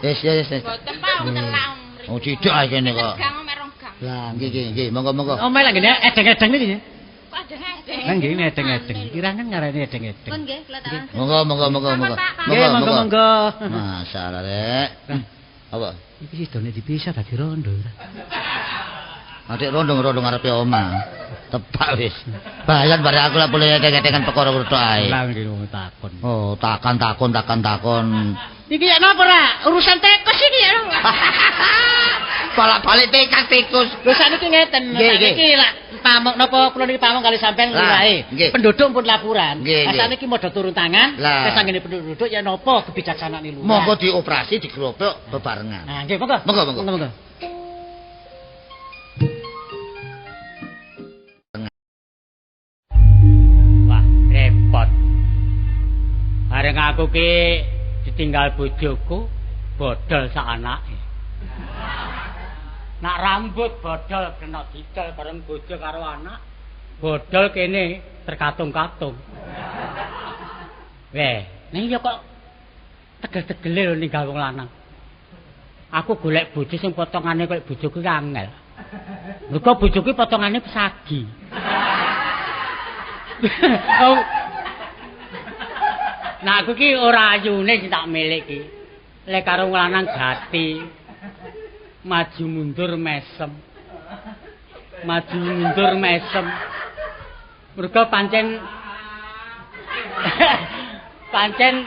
Wis wis wis. Mboten Pak, wong telak mriko. Oh cidhek ae kene kok. Gang omek rong gang. Lah nggih nggih nggih monggo monggo. Omahe lak ngene edeng-edeng niki nggih. Kok adeng-adeng. Lah nggih edeng-edeng. Kirangan ngarani edeng-edeng. Pun nggih kula tak wangsul. Monggo monggo monggo monggo. Nggih, monggo monggo. Masalah rek. Apa? Iki sidone dipisah dadi rondo ora. Adik rondo-rondo ngarepe omah. Tepak wis. Bayan bare aku lak boleh edeng-edengan perkara tok ae. Lah nggih wong takon. Oh, takon takon takon takon. Iki ya napa ra? Urusan tikus iki ya. Balak-balik tikas tikus. Lho sakniki ngeten, Nggih, nggih. sakniki lak pamong napa kula niki pamong kali sampean Lah, lurahe. nggih. Penduduk pun laporan. Nggih, Lah nggih. sakniki modho turun tangan, Lah. wis anggene penduduk ya napa kebijaksanaan lurah. Monggo dioperasi digeropok bebarengan. Nah, nggih, monggo. Monggo, monggo. Monggo, monggo. Bareng aku ki ditinggal bojoku, bodol sak anake. Nak rambut bodol kena didol bareng bojo karo anak, bodol kene terkatung-katung. Weh, ning ya kok tegel-tegele lho ninggal wong lanang. Aku golek bojo sing potongane koyo bojoku ki angel. Mergo bojoku potongane pesagi. Oh. Nah aku ki ora ayune sing tak milik ki. Lek karo wong lanang gati. Maju mundur mesem. Maju mundur mesem. Mergo pancen pancen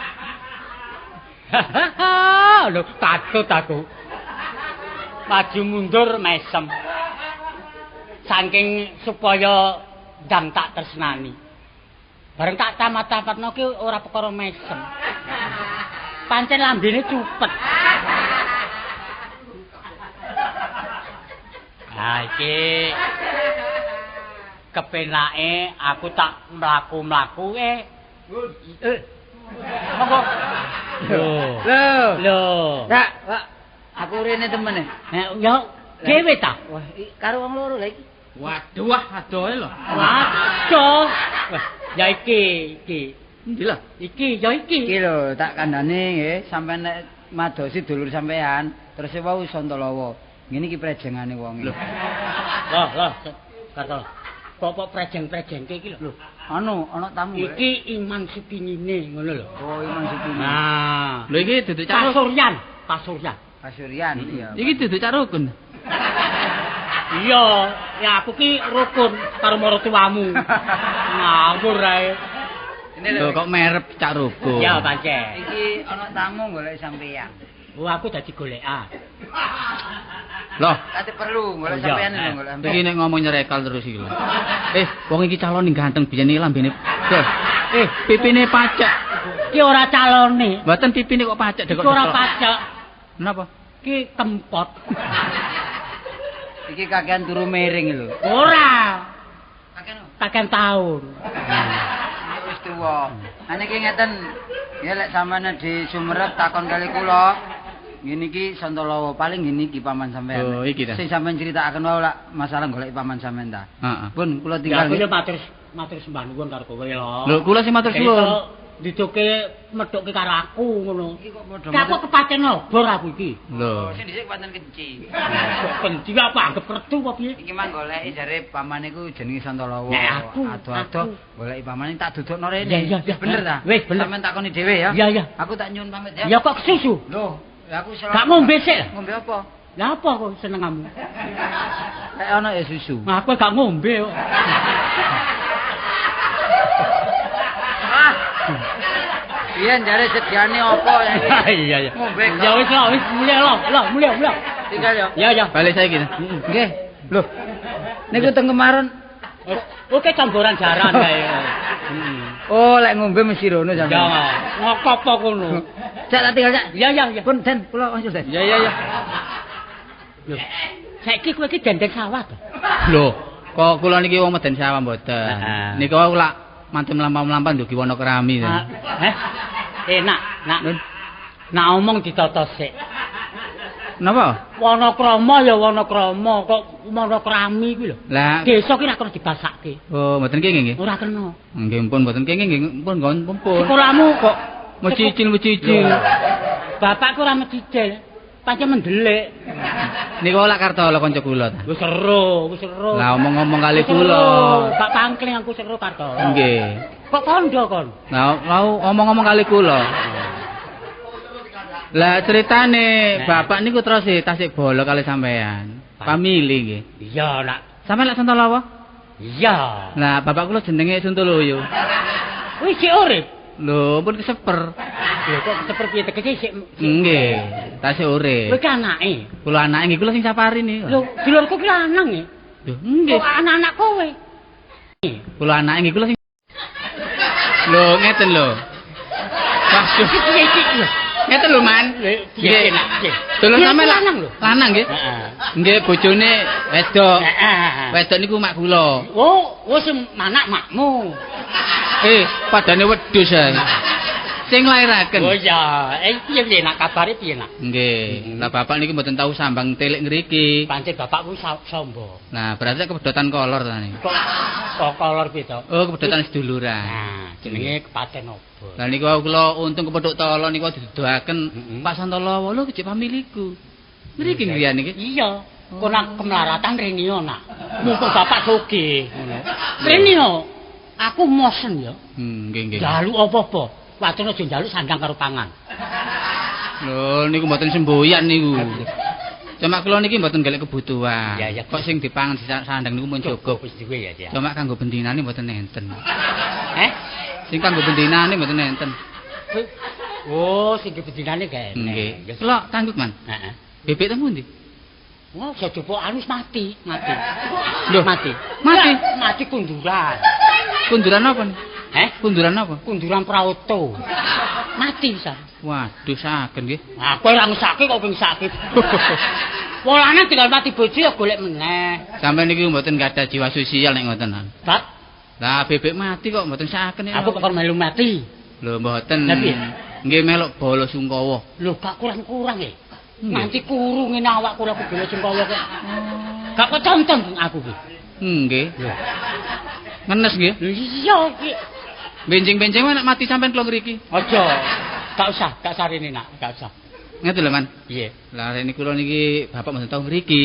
lho katut aku. Maju mundur mesem. Saking supaya ndang tak tresnani. Bareng tak tamat-tamatno ki ora perkara mesem. Pancen lambene cupet. Ha iki kepenake aku tak mlaku-mlaku monggo. Lho. Lho. Lho. Kak, Pak. Aku rene temene. Ya dhewe ta? Wah, karo wong loro lha iki. Waduh, wah adohe lho. Waduh. Wah, ya iki, iki. Endi lho? Iki, ya iki. Iki lho, tak kandhane nggih, sampean nek madosi dulur sampean, terus wau Santalawa. Ngene iki prejengane wonge. Lho. Loh, loh, Kartolo. Kok prejeng-prejengke iki lho. Lho, anu ana tamu. Iki Iman Supinine ngono lho. Oh, Iman Supinine. Nah. Lho iki duduk Cak Pasuryan, Pasuryan. Pasuryan, iya. Iki duduk Cak Rukun. Iya, ya aku ki rukun karo maratuwamu. Ngawur ae. Lho kok merep Cak Rukun. Ya pancen. Iki ana tamu golek sampeyan. Oh, aku dadi golekan. Loh, kate perlu golek sampean lho golek sampean. Iki nek ngomong nyerekal terus iki lho. Wong iki calon ganteng biyen iki lambene. Pipine pacek. Ki ora calone. Mboten pipine kok pacek dekok. Ora pacek. Napa? Ki kempot. Iki kakean turu miring lho. Ora. Kakean taun. Wis tuwa. Ane iki ngeten, ya lek sampeyan di Sumerep takon kali kula. Ngene iki Santalawa paling ngene iki paman sampean. Oh, iki ta. Sing sampean critakaken wae lak masalah golek paman sampean ta. Heeh. Pun kula tinggal. Ya aku yo matur sembah nuwun karo kowe lho. Lho kula sing matur suwun. Didoke medhokke karo aku ngono. Iki kok padha. Aku kepancen obor aku iki. Lho. Sing dhisik pancen kenci. Kok kenci apa anggap kertu apa piye? Iki mang goleki jare pamane iku jenenge Santalawa. Ado-ado goleki pamane tak dudukno rene. Wis bener ta? Wis bener. Sampeyan takoni dhewe ya. Iya, iya. Aku tak nyuwun pamit ya. Ya kok kesusu? Lho, aku gak ngombe sik. Ngombe apa? Lah apa kok senengamu? Lek ana ya susu. Aku gak ngombe kok. Biyen jare sediane apa ya iki? Iya iya. Ngombe. Ya wis lah, wis mulih lho, lho, mulih, mulih. Tinggal ya. Ya ya. Balik saiki. Nggih. Lho. Niku teng kemarin. Oke camboran jaran kae. Oh, lek ngombe mesti rono sampeyan. Ya, ngopo kono? Cak tak tinggal, Cak. Iya iya iya. Pun Den, kula langsung Den. Iya iya iya. Lho. Saiki kowe iki denden sawah to? Lho, kok kula niki wong meden sawah mboten. Niku wau lak mantep mlampah-mlampah ndugi wana kerami. Heh. Nak, nak. Nak omong ditata sik. Napa? Wanakrama ya wanakrama, kok wanakrami kuwi lho. Lah, desa ki ora kena dibasake. Oh, mboten kenging nggih. Ora kena. Nggih pun mboten kenging nggih pun pun pun. Sekolahmu kok mecicil-mecicil. Bapakku ora mecicil. Pancen mendelik. Niku lak Kartolo kanca kula ta. Wis seru, wis seru. Lah omong-omong kali kula. Pak pangkling aku seru Kartolo. Nggih. Kok kandha kon? Lah omong-omong kali kula. Lah ceritane bapak niku terus tasik bolo kali sampean. Famili nggih. Iya, nak. Sampeyan lak Santalawa? Iya. Lah bapak kula jenenge Suntoloyo. Wis sik urip. Lho, pun keseper. Lho kok keseper piye tegese sik? Nggih, tasik urip. Kowe ki anake. Kula anake nggih kula sing safari niku. Lho, dulurku ki lanang nggih. Lho, nggih. Kok anak-anak kowe? Kula anake nggih kula sing Lho, ngeten lho. Waduh. Iki lho. Ngeten lho, Man. Nggih, nggih. Dulur sampean lanang lho. Lanang nggih. Heeh. Nggih, bojone wedok. Heeh. Wedok niku mak kula. Oh, wis manak makmu. Padane wedhus ae. Sing nglairaken. Oh iya, piye nak kabare piye nak? Nggih. Lah bapak niki mboten tau sambang telik ngriki. Pancen bapakku sombong. Nah, berarti kepedotan kolor ta niki. Kok kolor piye to? Oh, kepedotan seduluran. Nah, jenenge kepaten opo? Lah niku wau kula untung kepethuk tolo niku diduduhaken Pak Santolowo lho kejek familiku. Ngriki griyane iki. Iya. Kok nang kemelaratan rene yo nak. Mumpung bapak sugih ngono. Rene yo aku mosen yo. Nggih nggih. Njaluk apa-apa. Wacana aja njaluk sandang karo pangan. Lho niku mboten semboyan niku. Cuma kula niki mboten golek kebutuhan. Ya, ya. Kok sing dipangan sandang niku mun cukup. Wis duwe ya, ya. Cuma kanggo bendinane mboten enten. Eh? Sing kanggo bendinane mboten enten. Oh, sing bendinane gak enek. Nggih. Kula tangguk, Man. Heeh. Bebek teng pundi? Wah, aja coba anu mati, mati. Lho, mati. Mati. Mati kunduran. Kunduran apa nih? Eh? Kunduran apa? Kunduran praoto. Mati pisan. Waduh, saken nggih. Ah, kowe ora ngesake kok kowe ngesake. Wong lanang tinggal mati bojo ya golek meneh. Sampeyan niki mboten gadah jiwa sosial nek ngoten. Bab? Lah bebek mati kok mboten saken. Aku kok melu mati. Lho mboten. Lah piye? Nggih melok bala sungkawa. Lho gak kurang-kurang e. Nganti kuru ngene awakku lho bala sungkawa kok. Gak ketonton aku ki. Nggih. Ngenes nggih. Iya iki. Benjing-benjing nek mati sampean kula ngriki. Aja. Gak usah, gak sarene nak, gak usah. Ngeten lho, Man. Piye? Lah rene kula niki bapak mboten tau ngriki.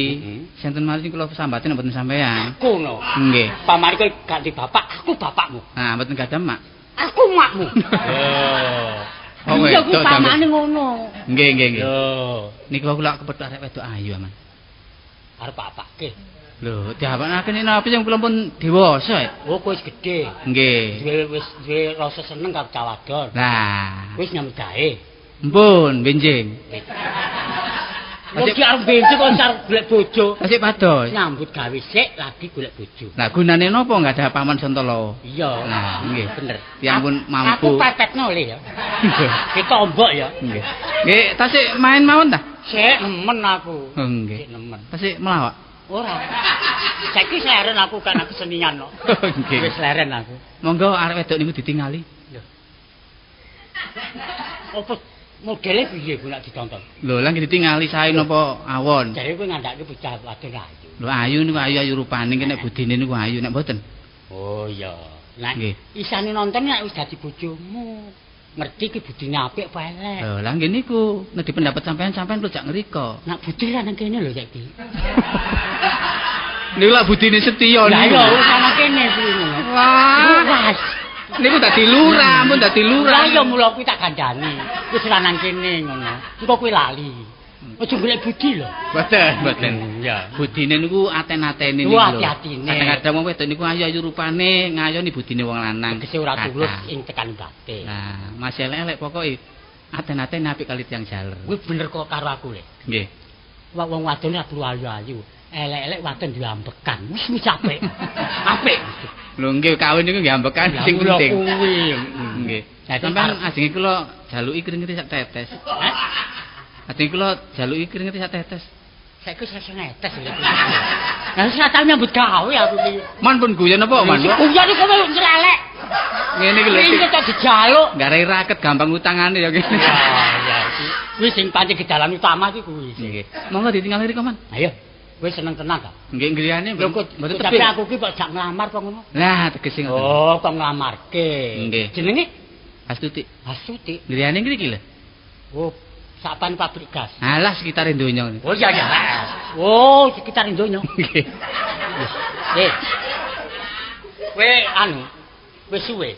Senten malih kula sambate nek mboten sampean. Aku no. Nggih. Pamari kowe gak di bapak, aku bapakmu. Nah, mboten gadah mak. Aku makmu. Oh, iya kuwi pamane ngono. Nggih, nggih, nggih. Lho, niku aku lak kepethuk arek wedok ayu, Man. Arep apake? Lho, diapakake nek napa sing kula pun dewasa ya? Oh, kowe wis gedhe. Nggih. Duwe wis duwe rasa seneng karo cah wadon. Lah, wis nyambut gawe. Mpun, benjing. Lho ki arep benjing kok arep golek bojo. Tasik pados. Nyambut gawe sik lagi golek bojo. Lah gunane napa enggak ada paman Santolo? Iya. Nah, nggih. Bener. Tiyang pun mampu. Aku pepetno le ya. Ditombok ya. Nggih. Nggih, tasik main mawon ta? Sik nemen aku. Nggih. Sik nemen. Tasik melawak. Ora. Saiki leren aku kan aku kesenian kok. Nggih. Wis leren aku. Monggo arek wedok niku ditingali. Lho. Apa modele piye ku nek ditonton? Lho, lah nggih ditingali sae napa awon? Jare kowe ngandhake bocah wadon ayu. Lho ayu niku ayu-ayu rupane iki nek budine niku ayu nek mboten. Oh iya. Nek isane nonton nek wis dadi bojomu. Ngerti ki budine apik apa elek. Lho, lah nggih niku nek pendapat sampean sampean lho jak ngriko. Nek budi ra nang kene lho saiki. Niku lak budine setya niku. Lah iya wis nang kene kuwi ngono. Wah. Niku dadi lurah, ampun dadi lurah. Lah iya mula kuwi tak kandhani. Wis ra nang kene ngono. Engko kuwi lali. Aja golek budi lho. Mboten, mboten. Iya. Budine niku aten-atene niku lho. Ati-atine. Kadang-kadang wong wedok niku ayu-ayu rupane ngayoni budine wong lanang. Tegese ora tulus ing tekan batin. Nah, masih elek-elek pokoke aten-atene apik kali tiyang jaler. Kuwi bener kok karo aku le. Nggih. Wong wadon ora perlu ayu-ayu. Elek-elek wadon duwe ambekan. Wis wis apik. Apik. Lho nggih kawin niku nggih ambekan sing penting. Kuwi. Nggih. Sampeyan ajenge kula jaluki kringete sak tetes. Hah? Ajenge kula jaluki kringete sak tetes. Saiki wis iso netes lho. Lah wis ora tau nyambut gawe aku iki. Man pun guyon apa, Man? Guyon iku kowe ncelelek. Ngene iki lho. Iki kok dijaluk. Garai raket gampang utangane ya kene. Ya ya iki. Kuwi sing pancen gedalan utama iki kuwi. Nggih. Monggo ditingali riko, Man. Ayo. Kowe seneng tenan ta? Nggih griyane mboten tebih. Tapi aku ki kok jak nglamar apa ngono? Lah tegese ngoten. Oh, kok nglamarke. Nggih. Jenenge Astuti. Astuti. Griyane ngriki lho. Oh, sapan pabrik gas. Alah sekitar donya ngene. Oh iya iya. Oh, sekitar donya. Nggih. Eh. Kowe anu wis suwe.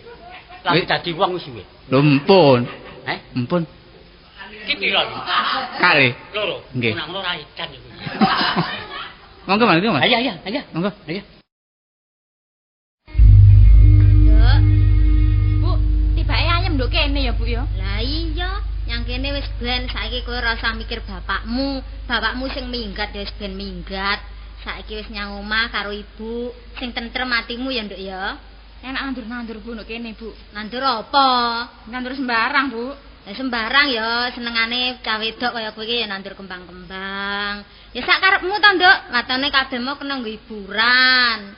Lagi dadi wong wis suwe. Lho empun. Eh? Empun. Iki piro iki? Kali. Loro. Nggih. Nang ora ikan iku. Monggo Mas, monggo. Ayo ayo ayo. Monggo. Ayo. Nduk. Bu, tibake ayam nduk kene ya, Bu ya. Lah iya, nyang kene wis ben saiki kowe ora usah mikir bapakmu. Bapakmu sing minggat ya wis ben minggat. Saiki wis nyang omah karo ibu, sing tentrem atimu ya, Nduk ya. Enak nandur-nandur Bu nduk kene, Bu. Nandur apa? Nandur sembarang, Bu. Ya sembarang ya, senengane cah wedok kaya kowe iki ya nandur kembang-kembang. Ya sak karepmu to, Nduk. Watone kabeh mau kena nggo hiburan.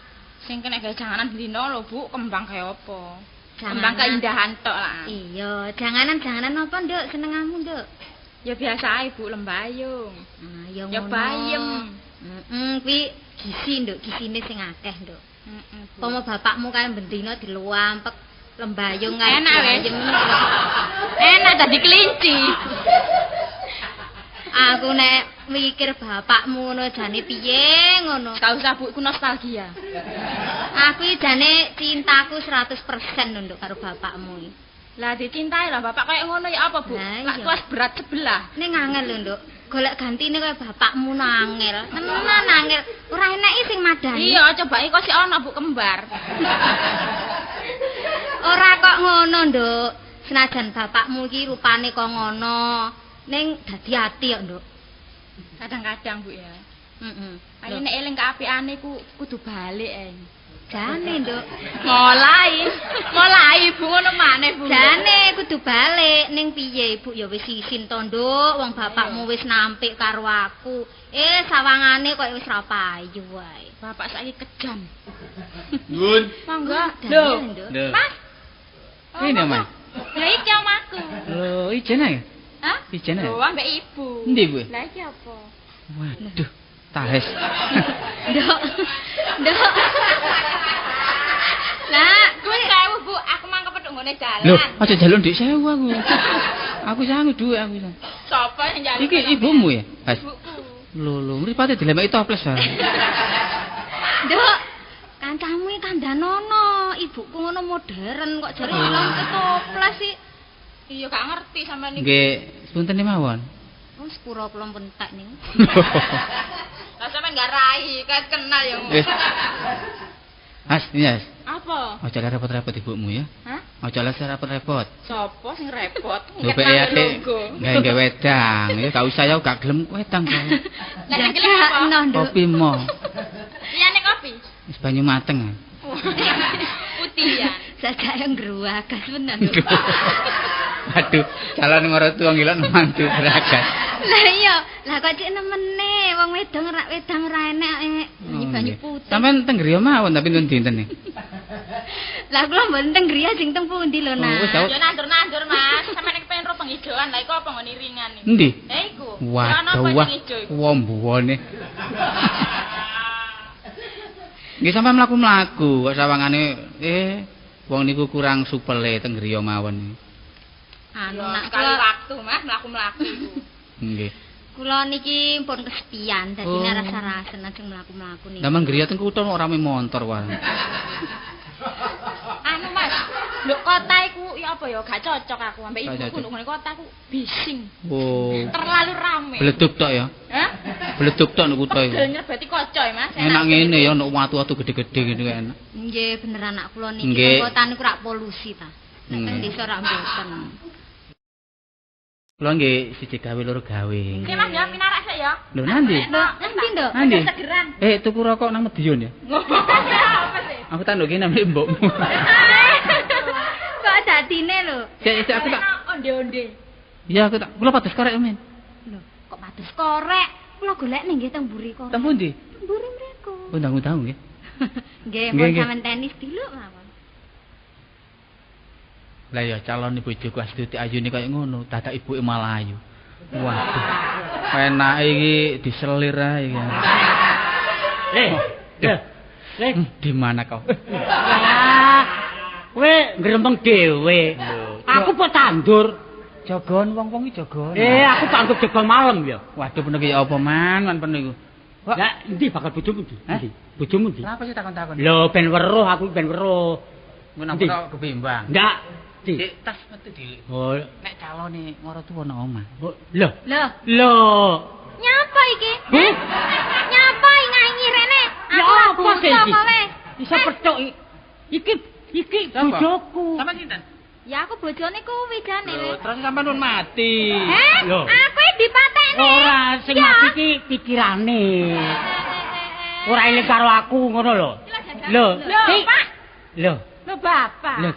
Sing kena gawe janganan bendina lho, Bu, kembang gawe apa? Kembang keindahan tok lah. Iya, janganan-janganan apa, Nduk? Senengamu, Nduk? Ya biasa ae, Bu, lembayung. Ah, ya ngono. Ya bayem. Heeh, kuwi gizi, Nduk, gisine sing akeh, Nduk. Heeh. Pomo bapakmu kae bendina diluampek lembayung kae. Enak wis. Enak dadi kelinci. Aku nek mikir bapakmu ngono jane piye ngono. Gak usah Bu, iku nostalgia. Aku iki jane cintaku 100% lho, Nduk, karo bapakmu iki. Lah dicintai lah bapak kaya ngono ya apa, Bu? Lah Lak kelas berat sebelah. Ning angel lho, Nduk. Golek gantine kaya bapakmu nangel. Tenan angel. Ora eneki sing madani. Iya, coba iki kok sik ana Bu kembar. Ora kok ngono, Nduk. Senajan bapakmu iki rupane kok ngono, ning dadi ati kok, Nduk. Kadang-kadang, Bu ya. Heeh. Ayo nek eling keapikane ku kudu balik ae. Jane, Nduk. Mulai Bu ngono maneh, Bu. Jane kudu balik ning piye Ibu ya wis isin to, Nduk. Wong bapakmu wis nampik karo aku. Sawangane koyo wis ra payu wae. Bapak saiki kejam. Nyun. Monggo. Lho, Nduk. Mas. Ini, Mas. Lah iki omahku. Lho, ijen ae. Hah? Ijen ae. Lho, ambek ibu. Endi, Bu? Lah iki apa? Waduh, tahes. Nduk. Nduk. Lah, kuwi 1000, Bu. Aku mang kepethuk nggone dalan. Lho, aja njaluk ndek 1000 aku. Aku sangu dhuwit aku. Sapa sing njaluk? Iki ibumu ya? Has. Ibuku. Lho, lho, mripate dilemeki toples wae. Nduk, kancamu iki kandhanono, ibuku ngono modern kok jare dilemeki toples sih. Iya, gak ngerti sampean niku. Nggih, sepunten mawon. Oh, sepuro kula entek niku. Lah sampean gak rai, kan kenal ya. Has, iya. Apa? Aja repot-repot ibumu ya. Hah? Aja repot-repot. Sopo sing repot? Lho ate gawe wedang, ya gak usah ya gak gelem wedang kok. Lah nek gelem apa? Kopi mo. Liyane kopi. Wis banyu mateng. Putih ya. Sajake ngruwagas tenan. Aduh, calon maratuwa ngilok mantu beragas. Lah iya, lah kok cek nemene wong wedang rak wedang ra enek banyu putih. Sampeyan teng griya mawon tapi nuwun dinten iki. Lah kula mboten teng griya sing teng pundi lho, Nak. Yo nandur-nandur, Mas. Sampeyan nek pengen ro penghijoan, lah iku apa nggone iringan iki? Endi? Eh iku. Waduh, wah. Wombuwone. Nggih sampeyan mlaku-mlaku kok sawangane wong niku kurang supele teng griya mawon. Anu nak sekali waktu Mas mlaku-mlaku iku. Nggih. Kula niki pun kesepian dadi rasa-rasen ajeng mlaku-mlaku niki. Lah griya teng kutha ora rame montor wae. Anu Mas, lho kota iku ya apa ya gak cocok aku ambek ibuku nduk ngene kota aku bising. Oh. Terlalu rame. Bleduk tok ya? Hah? Bleduk tok nduk kutha iku. Pegel nyerbeti kaca ya Mas. Enak ngene ya nduk watu-watu gede-gede ngene kok enak. Nggih bener anak kula niki kota niku rak polusi ta. Nek teng desa rak mboten. Kula nggih siji gawe loro gawe. Nggih Mas ya pinarak sik ya. Lho nanti? Nanti Nduk. Nanti. Segeran. Tuku rokok nang Medion ya. Apa sih? Aku tak ndoke nang mbokmu. Kok dadine lho? Sik sik aku tak onde-onde. Iya aku tak kula pados korek men. Lho, kok pados korek? Kula golek ning nggih teng mburi korek. Teng pundi? Teng mburi mriku. Undang-undang nggih. Nggih, pun sampean tenis diluk mawon. Lah ya calon bojoku Astuti ayune kaya ngono, dadak ibuke malah ayu. Waduh. Enake iki diselir ae iki. Di mana kau? Kowe ngrembeng dhewe. Aku po tandur. Jagon wong-wong iki jagon. Aku tandur jago malam ya. Waduh penuh iki apa man penuh iku. Lah endi bakal bojomu ndi? Endi? Bojomu ndi? Lah apa sih takon-takon? Lho ben weruh aku ben weruh. Ngono aku kebimbang. Ndak. Dik tas metu dik. Oh, nek calone maratuwa nang omah. Lho. Lho. Lho. Nyapa iki? Nyapa nganyi rene? Ya apa sih iki? Iso petuk iki iki bojoku. Sampeyan sinten? Ya aku bojone kuwi jane. Lho, terus sampean pun mati. Lho. Aku dipatekne. Ora sing mati iki pikirane. Ora eling karo aku ngono lho. Lho, Pak. Lho. Lho Bapak. Lho.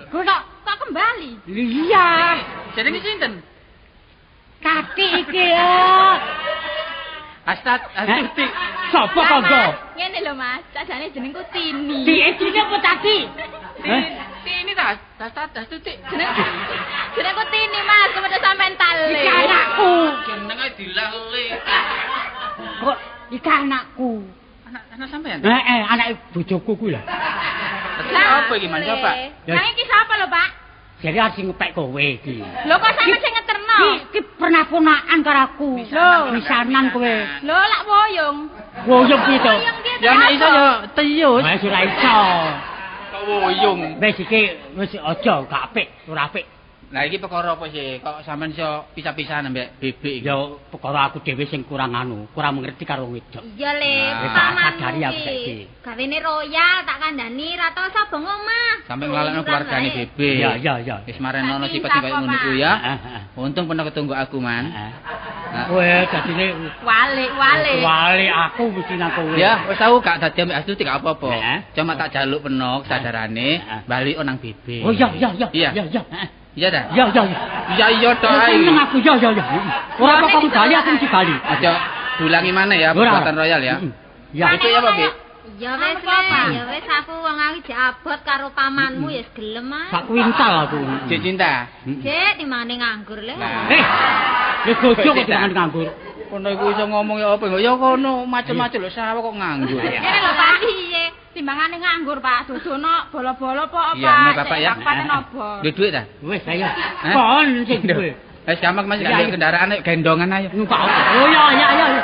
Kok kok kembali? Iya. Jenenge sinten? Kaki iki ya. Astuti. Sopo kanggo? Ngene lho Mas, sajane jenengku Tini. Tini apa Tati? Tini ta? Astuti. Jenengku Tini, Mas, kepethuk sampean tale. Iki anakku. Jenenge dilale. Kok iki anakku. Anak sampean? Heeh, anake bojoku kuwi lho. Lah apa iki, Mas? Coba. Lah iki sapa lho, Pak? Jadi harus ngepek kowe iki. Lho kok sampean sing ngeterno? Iki pernah ponakan karo aku. Lho, pisanan kowe. Lho lak woyong. Woyong piye to? Ya nek iso ya teyus. Wis ora iso. Kok woyong. Wis iki wis aja gak apik, ora apik. Lah iki perkara apa sih? Kok sampean iso pisah-pisahan ambek Bebek iki? Ya perkara aku dhewe sing kurang anu, kurang mengerti karo wedok. Iya le, pamanmu iki. Gawene royal tak kandhani ra tau sabong omah. Sampe nglalekno keluargane Bebek. Iya, iya, iya. Wis marenono sifat sing kaya ngono kuwi ya. Untung pernah ketunggu aku, Man. Weh, dadine walik-walik. Walik aku mesti nang kowe. Ya, wis tau gak dadi ambek Astuti gak apa-apa. Cuma tak jaluk penok sadarane bali nang Bebek. Oh iya, iya, iya. Iya, iya. Iya ta? Iya, iya. Iya, iya tok ae. Seneng aku, iya, iya, iya. Ora apa kok bali aku mesti bali. Aja dulangi maneh ya perbuatan royal ya. Ya. Itu ya, Pak, Bik? Ya wis, ya wis aku wong aku jek abot karo pamanmu ya gelem ae. Sak kuintal aku. Jek cinta. Jek timangane nganggur le. Eh. Wis bojo kok timangane nganggur. Kono iku iso ngomong ya apa? Ya kono macem-macem lho sawah kok nganggur. Kene lho Pak piye? Timbangane nganggur Pak, dodono bolo-bolo apa Iya, Bapak ya. Duwe dhuwit ta? Wis ayo. Kon sing duwe. Wis gampang Mas, gak kendaraan gendongan ayo. Numpak. Oh iya iya iya.